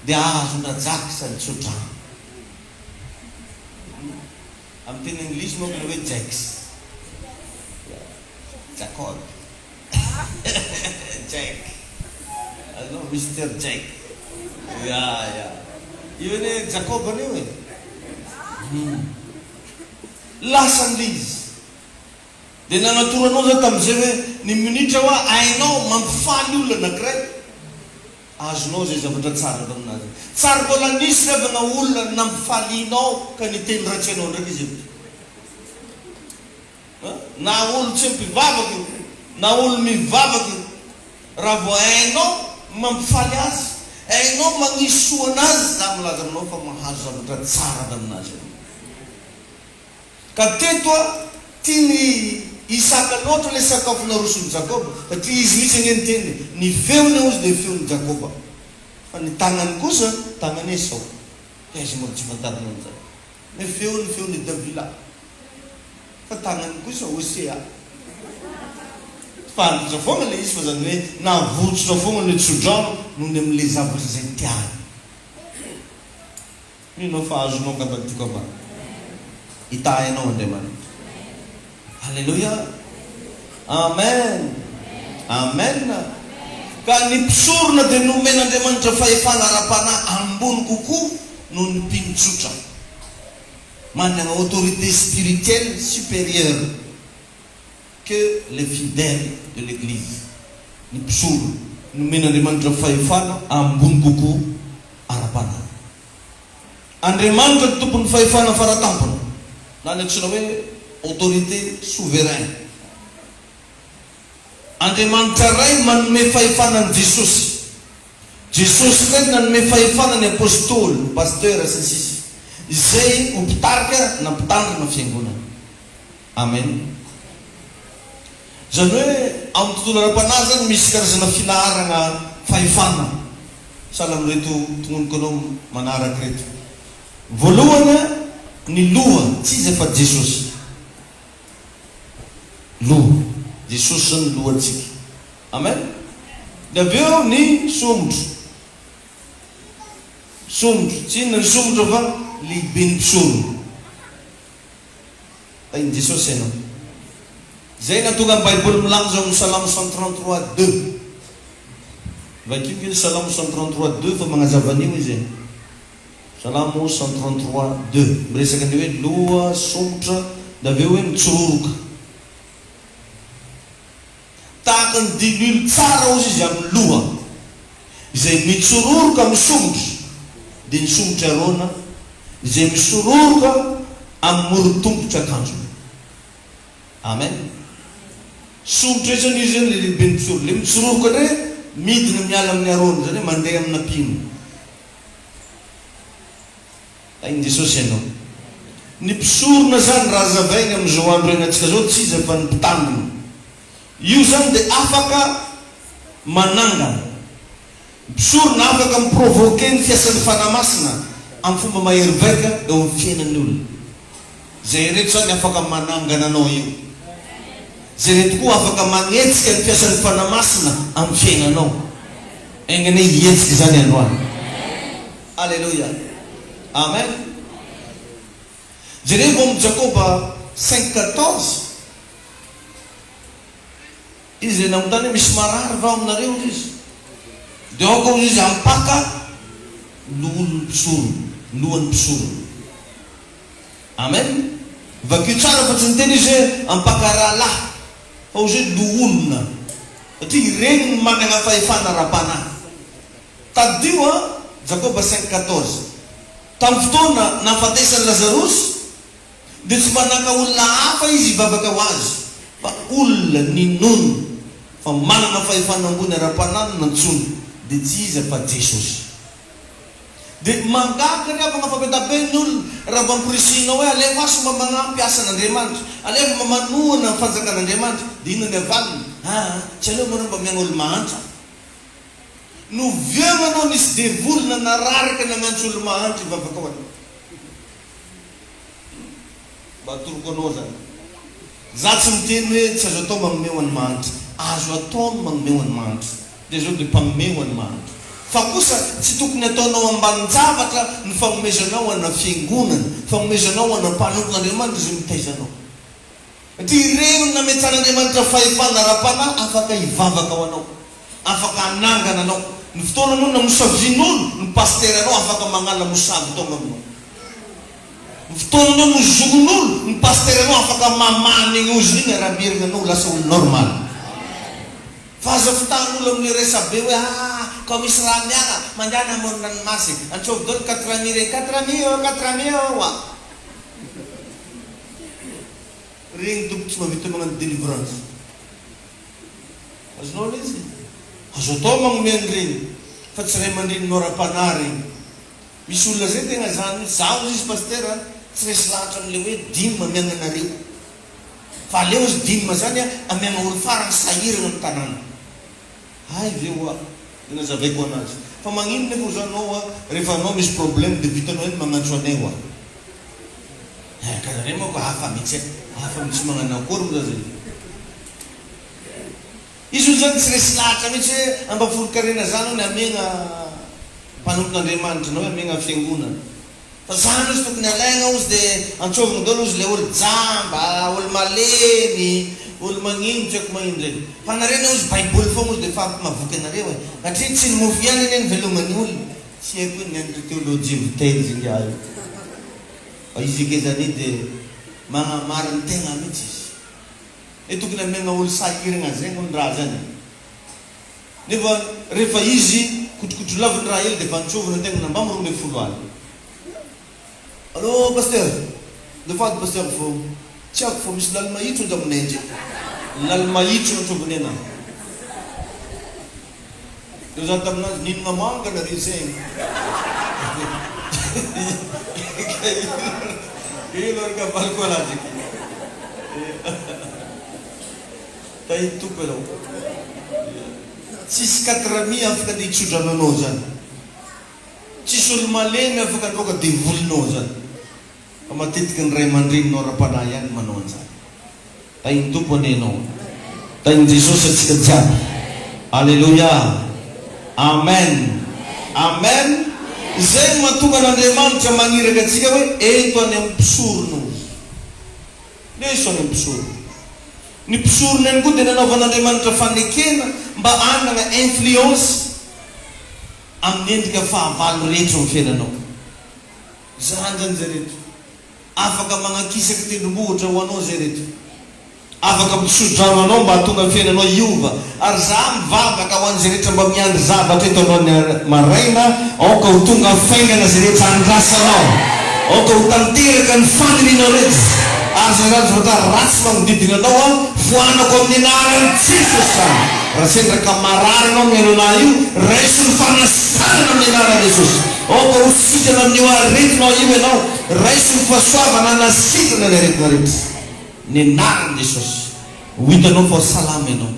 dia azon-dRajax ny tsodrano. Hum? Amin'ny teny anglisy manko ilay hoe Jax. Jacob Jack Azonao Mister Jack Ya ya Io anie Jacob anie io e Hum Lasany le izy Dia nanatoro anao za tamin'izay hoe ny minitra hoa hainao mampifaly olona anakiray azonao izay zavatra tsara avy aminazy. Tsary mbola nisy ve avy na olona nampifalianao ka niteny ratsy anao ndraiky izy avy Na olo tsy mpivavaka io na olo mivavaka io, raha vao hainao ny mampifaly azy, hainao magnisy soa anazy, za milaza aminao fa mahazo zavatra tsara avy aminazy ianao. Ka teto a, tian'i Isaka loatra ilay sakafo naroson'i Jakoba, satria izy mihitsy anie niteny e, ny feony hozy dia feon'i Jakoba, fa ny tagnany kosa tagnan'i Esao. Aiza moa no tsy fantarinao an'izany? Ny feony feon'i Davila. Fa tagnany kosa Hosea. Fantatra foagna le izy fa zany hoe navotsotra foagna le tsodrano noho ny amle zavatra izay tiany. Mino aho fa azonao angamba ny tiako ambara. Hitahy anao Andriamanitra. Aleloia. Amen. Amen. Ka ny mpisorona dia nomen'Andriamanitra fahefana ara-panahy ambony kokoa noho ny mpino tsotra. Manana autorité spirituelle supérieure que les fidèles de l'église ny mpisorona. Nomen'Andriamanitra fahefana ambony kokoa ara-panahy. Andriamanitra no tompon'ny fahefana faratampony, na ny antsoina hoe autorité souveraine. Andriamanitra Ray manome fahefana an'i Jesosy. Jesosy indray nanome fahefana ny Apostoly, ny Pasteur, sy ny sisa izay ho mpitarika na mpitandrina fiangonana. Amen. Izany hoe amin'ny tontolo ara-panahy izany misy karazana filaharana fahefana sahala amin'ireto tononiko anao manaraka ireto. Voalohany, ny loha, tsy iza fa Jesosy. Loha. Jesosy izany ny lohantsika. Amen. Dia avy eo ny somotra. Somotra. Tsy inona ny somotra fa lehiben'ny mpisorona. Tahin'i Jesosy ianao. Izay nahatonga ny Baiboly milaza ao amin'ny Salamo 133 deux. Vakio nge ny Salamo 133 deux fa magnazava an'io izy e. Salamo 133 deux. Miresaka ny hoe loha, somotra, dia avy eo hoe mitsororoka. Tahaka ny diloilo tsara hozy izy amin'ny loha, izay mitsororoka amin'ny somotra, dia ny somotr'i Arona, izay misororoka amin'ny moron-tongotr'akanjony. Amen. Somotra etsy anie izany ilay lehiben'ny mpisoro. Ilay mitsororoka indray midina miala amin'i Arona, izany hoe mandeha amina mpino. Tahin'i Jesosy ianao. Ny mpisorona izany raha hazavainy amin'izao andro iainantsika izao tsy iza fa ny mpitandrina. Io izany dia afaka manangana. Ny mpisorona afaka mi-provoquer ny fiasan'ny Fanahy Masina amin'ny fomba mahery vaika eo amin'ny fiainan'ny olona. Izay ireto izany afaka manangana anao io. Izay ireto koa afaka manetsika ny fiasan'ny Fanahy Masina amin'ny fiainanao. Enga anie hihetsika izany androany. Aleloia. Amen. Jerevo ao amin'ny Jakoba 5 14. Izy dia nanontany hoe misy marary va ao aminareo hoy izy. Dia aoka hoy izy hampaka loholon'ny mpisorona, lohan'ny mpisorona. Amen. Vakio tsara fa tsy niteny izy hoe hampaka rahalahy fa hoy izy hoe loholona. Satria ireny no manana fahefana ara-panahy. Tadidio an, Jakoba 5, 14. Tamin'ny fotoana nahafatesan'i Lazarosy, dia tsy mba naka olona hafa izy hivavaka ho azy, fa olona ninoany fa manana fahefana ambony ara-panahy no nantsoiny, dia tsy iza fa Jesosy. Dia mahagaga ry havagna fa be da be ny olona raha vao amporisihinao hoe alefaso mba magnampy asan'Andriamanitra, alefa mba manohana ny fanjakan'Andriamanitra, dia inona ny avaliny? Aa, tsy aleo mareo mba miagna olo mahantra? Noviagna anao nisy devoly nanararaka nagnantso olo mahantra hivavaka ho anao. Mba atoroko anao zany. Za tsy miteny hoe tsy azo atao magnome ho an'ny mahantra. Azo atao ny magnome ho an'ny mahantra. Dia zao dia mpagnome ho an'ny mahantra. Fa kosa tsy tokony ataonao ambanin-javatra ny fagnomezanao ho ana fiangonana, fagnomezanao ho ana mpanompon'Andriamanitra izay mitaiza anao. Satria ireny no nametsahan'Andriamanitra fahefana ara-panahy afaka hivavaka ho anao, afaka hanangana anao. Ny fotoana anao namosavian'olo, ny pasiteranao afaka magnala mosavy tonga aminao. Ny fotoana anao nozoron'olo, ny pasiteranao afaka mamaha an'igny ozona igny ary hamerina anao ho lasa olo normal. Fa aza fitahan'olo amin'le resabe hoe ah kao misy raha miala, mandehana amoron-dranomasina, antsovy daholo quatre mille regny, quatre mille ô, quatre mille ô wa. Regny tompoko tsy mahavita magnano délivrance. Azonao le izy? Azo atao magnomey an'iregny fa tsy ray aman-dreninao ara-panahy regny. Misy olona zay tegna zany mihitsy, za hozy izy pasteur a, tsy resy lahatra amle hoe dime amiagna anareo fa aleo izy dime zany amiagna olo farany sahiragna am tanàna. Hay ve hoa de nazavaiko anazy fa magnino nefa ozy anao hoa rehefa anao misy problème de vitanao ihany magnantso anay hoa. Eh ka nareo manko hafa mihitsy eh, hafa mihitsy magnano akory moa za zay. Izy hono zany tsy resy lahatra mihitsy hoe ambafolon-karena zany hono amegna mpanompon'Andriamanitra na hoe amegna fiangonana. Fa zany ozy tokony alaigna ozy de antsovigny daholo ozy le olo jamba, olo malemy, olo magnino tsy haiko magnino regny. Fa nareo anie ozy baiboly fogna ozy de efa ampy mahavoky anareo e. Satria tsy ny mofo ihany anie no veloman'ny olona. Tsy haiko hoe nianatra teolojia vitaiza ingahy io. Fa izy eke zany de magnamarin-tegna mihitsy izy. Hoe tokony amegna olo sahiragna zegny hono raha zany. Nefa rehefa izy kotrokotrolaviny raha hely defa antsovina tegna na mbam 12 alina. Allô pasteur, azafady pasteur fô tsy haiko fô misy lali-mahitso ato aminay aty. Lali-mahitso antsoviny anah. Dia za taminazy nihinana manga nareo zegny. Ino ary ka valiko anazy aky. Tahin'ny Tompo ianao. Tsisy quatre mille afaka andeha hitsodrano anao zany. Tsisy olo malemy afaka androaka devolinao zany. Fa matetika ny ray aman-dreninao ara-panahy ihany no manao an'izany. Tahin'ny Tompo anie ianao. Tahin'i Jesosy antsika jiaby. Aleloia. Amen. Amen. Izay no mahatonga an'Andriamanitra maniraka antsika hoe ento any amin'ny mpisorona ozy. Leso any amin'ny mpisorona. Ny mpisorona ihany koa dia nanaovan'Andriamanitra fanekena mba hanana influence amin'ny endrika fahavalo rehetra eo amin'ny fiainanao. Zany zany zay reto. Afaka magnakisaka tendrombohitra ho anao zay reto. Afaka mitsodrano anao mba hahatonga ny fiainanao hiova. Ary za mivavaka ho an'izay rehetra mba miandry zavatra eto androany maraina, aoka ho tonga faingana izay rehetra andrasanao. Aoka ho tanteraka ny fanirianao rehetra. Ary izay zavatra ratsy magnodidina anao an, foanako amin'ny anaran'i Jesosy izany. Raha sendra ka marary ianao mihaino anah io, raiso ny fanasitranana amin'ny anaran'i Jesosy. Aoka ho sitrana amin'io aretinao io ianao. Raiso ny fahasoavana hanasitrana ny aretina rehetra. Ny anaran'i Jesosy. Ho hitanao fa salama ianao.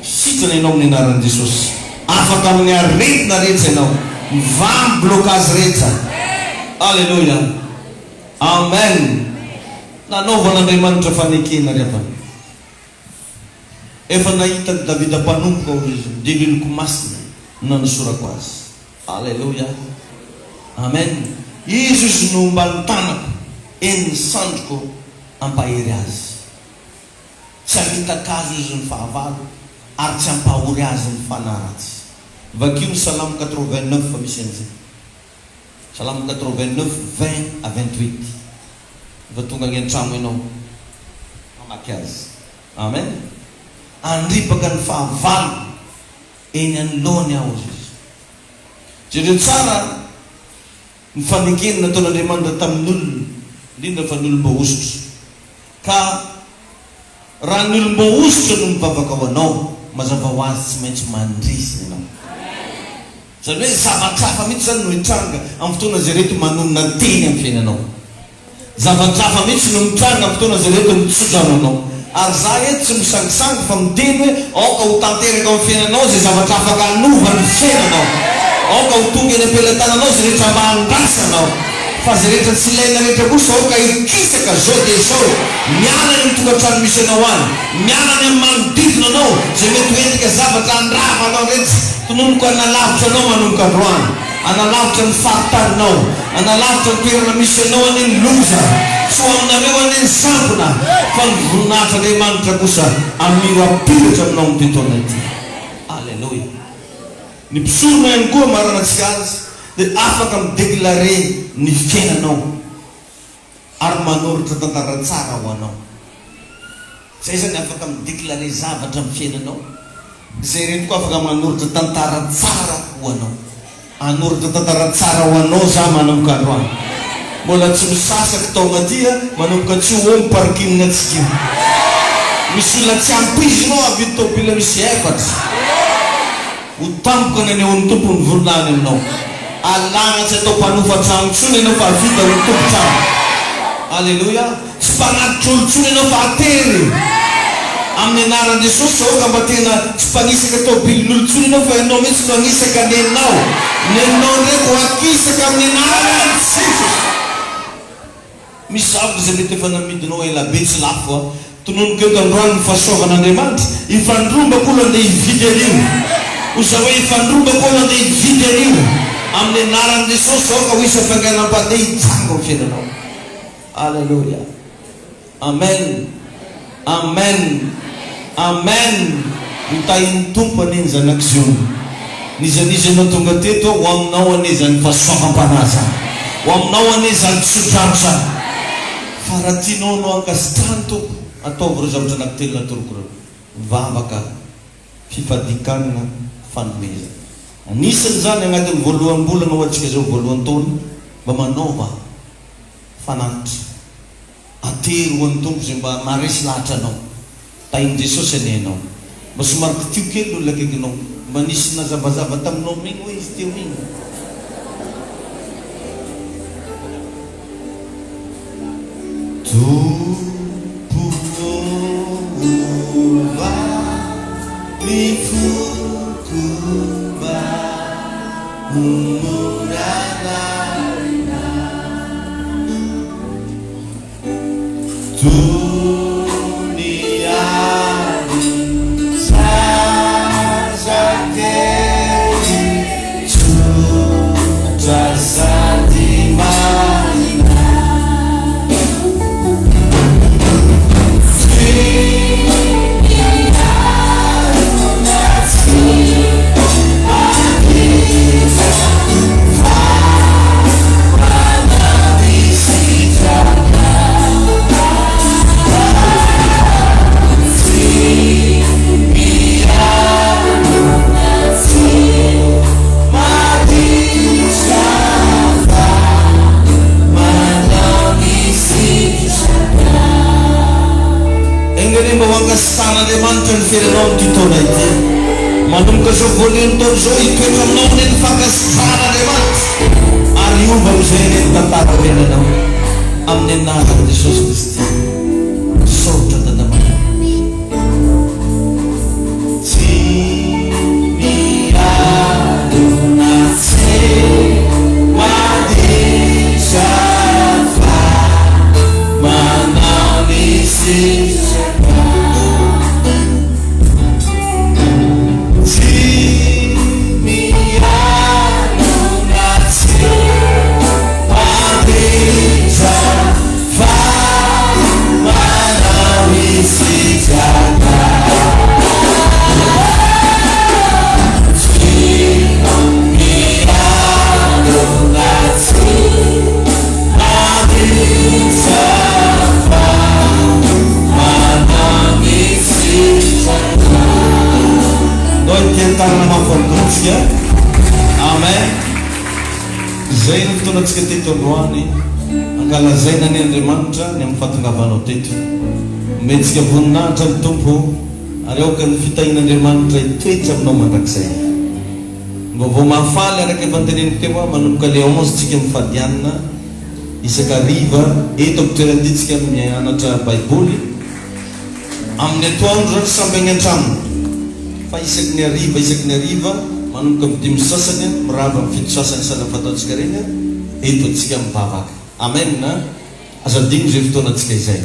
Sitrana ianao amin'ny anaran'i Jesosy. Afaka amin'ny aretina rehetra ianao. Mivaha ny blocage rehetra. Alléluia. Amen. Nanaovan'Andriamanitra fanekena ry havana. Efa nahita an'i Davida mpanompoko aho izy, ny diliniko masina no nanosorako azy. Aleloia. Amen. Izy ozy no homba ny tanako, eny ny sandriko hampahery azy. Tsy hamitaka azy ozy ny fahavalo, ary tsy hampahory azy ny fanahy ratsy. Vakio ny Salamo 89 fa misy an'izay. Salamo 89, 20 à 28. Rehefa tonga any an-tragno ianao, mamaky azy. Amen. Handripaka ny fahavalo eny anoloany aho, hoy Izy. Jereo tsara ny fanekena nataon'Andriamanitra tamin'olona, indrindra fa ny olom-boahosotra. Ka raha ny olom-boahosotra no mivavaka ho anao, mazava ho azy tsy maintsy mandresy ianao. Izany hoe zavatra hafa mihitsy izany no hitranga amin'ny fotoana izay reto manonona teny amin'ny fiainanao. Zavatra hafa mihitsy no mitranga amin'ny fotoana izay reto mitsodrano anao. Ary za eto tsy misangisangy fa miteny hoe aoka ho tanteraka ao amin'ny fiainanao izay zavatra afaka hanova ny fiainanao. Aoka ho tonga eny am-pelatananao izay rehetra mba andrasanao. Fa izay rehetra tsy ilaina rehetra kosa aoka hikisaka zao dia izao, miala any amin'ny tokantrano misy anao any, miala any amin'ny manodidina anao izay mety ho endrika zavatra handrava anao rehetra. Tononiko hanalavitra anao manomboka androany. Hanalavitra ny faritaninao, hanalavitra ny toerana misy anao anie ny loza, tsy ho aminareo anie ny sampona, fa ny voninahitr'Andriamanitra kosa hamirapiratra aminao amin'ity taona ity. Aleloia. Ny mpisorona ihany koa, marina-tsika azy, dia afaka mi-declarer ny fiainanao. Ary manoratra tantara tsara ho anao. Zay zany afaka mi-declarer zavatra amin'ny fiainanao. Zay ireto koa afaka manoratra tantara tsara ho anao. Hanoratra tantara tsara ho anao za manomboka androany. Mbola tsy misasaky taogna ty a, manomboka tsy ho eo ny parking tsika io. Misy olona tsy ampoizinao hahavidy tôbila misy efatra. Ho tampoka ny anehoan'ny Tompo ny voninahiny aminao. Alàna tsy atao mpanofa trano intsony ianao fa vita ho tompon-trano. Aleloia! Tsy mpanatitra olo intsony ianao fa atery. Amin'ny anaran'i Jesosy, aoka mba tena tsy mpanisaka tomobilin'olo intsony ianao fa ianao mihitsy no hanisaka nenao. Nenao ndray ko hakisaka amin'ny anaran'i Jesosy. Misy zavatra izay mety efa namidinao ela be tsy lafo a! Tononiko eto androany ny fahasoavan'Andriamanitra, hifandrombako olo andeha hividy an'io! Hoy za hoe hifandrombako olo andeha hividy an'io! Amin'ny anaran'i Jesosy aoka ho isa fainganam-pandeha hijango amin'ny fiainanao! Aleloia! Amen! Amen! Amen! Ho tahin'ny Tompo anie ny zanak'i Ziona. N'iza n'iza ianao tonga teto, ho aminao anie izany fahasoavam-panahy izany. Ho aminao anie izany tsodrano izany. Fa raha tianao no hankasitrahan'ny Tompo, ataovy ireo zavatra anankitelo natoroko ireo, vavaka, fifadian-kanina, fanomezana. Anisany izany agnatin'ny voaloham-bolana ho antsika izao voalohan-taona, mba manaova fanatitra. Atero ho an'ny Tompo izay mba maharesy lahatra anao. Tahin'i Jesosy anie ianao. Mba somary kitio kely ny olona akaikinao. Mba nisy nazavazava taminao mino hoe izy teo iny. Tompo ô ova ny foko mba ho mora lalina. Tony ary zaza kely tsotra sady marina. Tsy mialona tsy mandika fa Enga anie mba ho ankasitrahan'Andriamanitra ny fiainanao amin'ity taona ity. Manomboka izao voalohan'ny taona izao, hitoetra aminao anie ny fankasitrahan'Andriamanitra. Ary hiova amin'izay anie ny tantaram-piainanao amin'ny anaran'i Jesosy Kristy. Misaotra Dada Malala. Tsy miadona tsy maditra fa manao ny sitraka. Tsy mialona tsy mandritra fa manao isitraka. Tsy mialona tsy mandritra fa. Izay no fotoanantsika teto androany, ankalazaina anie Andriamanitra ny amin'ny fahatongavanao teto. Omentsika voninahitra ny Tompo ary aoka ny fitahian'Andriamanitra hitoetra aminao mandrakizay. Ny vaovao mahafaly araka efa noteneniko teo aho, manomboka le 11 tsika mifady hanina isaka hariva eto amin'ny toerana ity tsika mianatra baiboly. Amin'ny atoandro zany samby any an-tranony fa isaky ny hariva isaky ny hariva manomboka amin'ny dimy sy sasany mirava amin'ny fito sasany sahala amin'ny fataontsika ireny eto antsika mivavaka. Amen a! Aza adino izay fotoanantsika izay.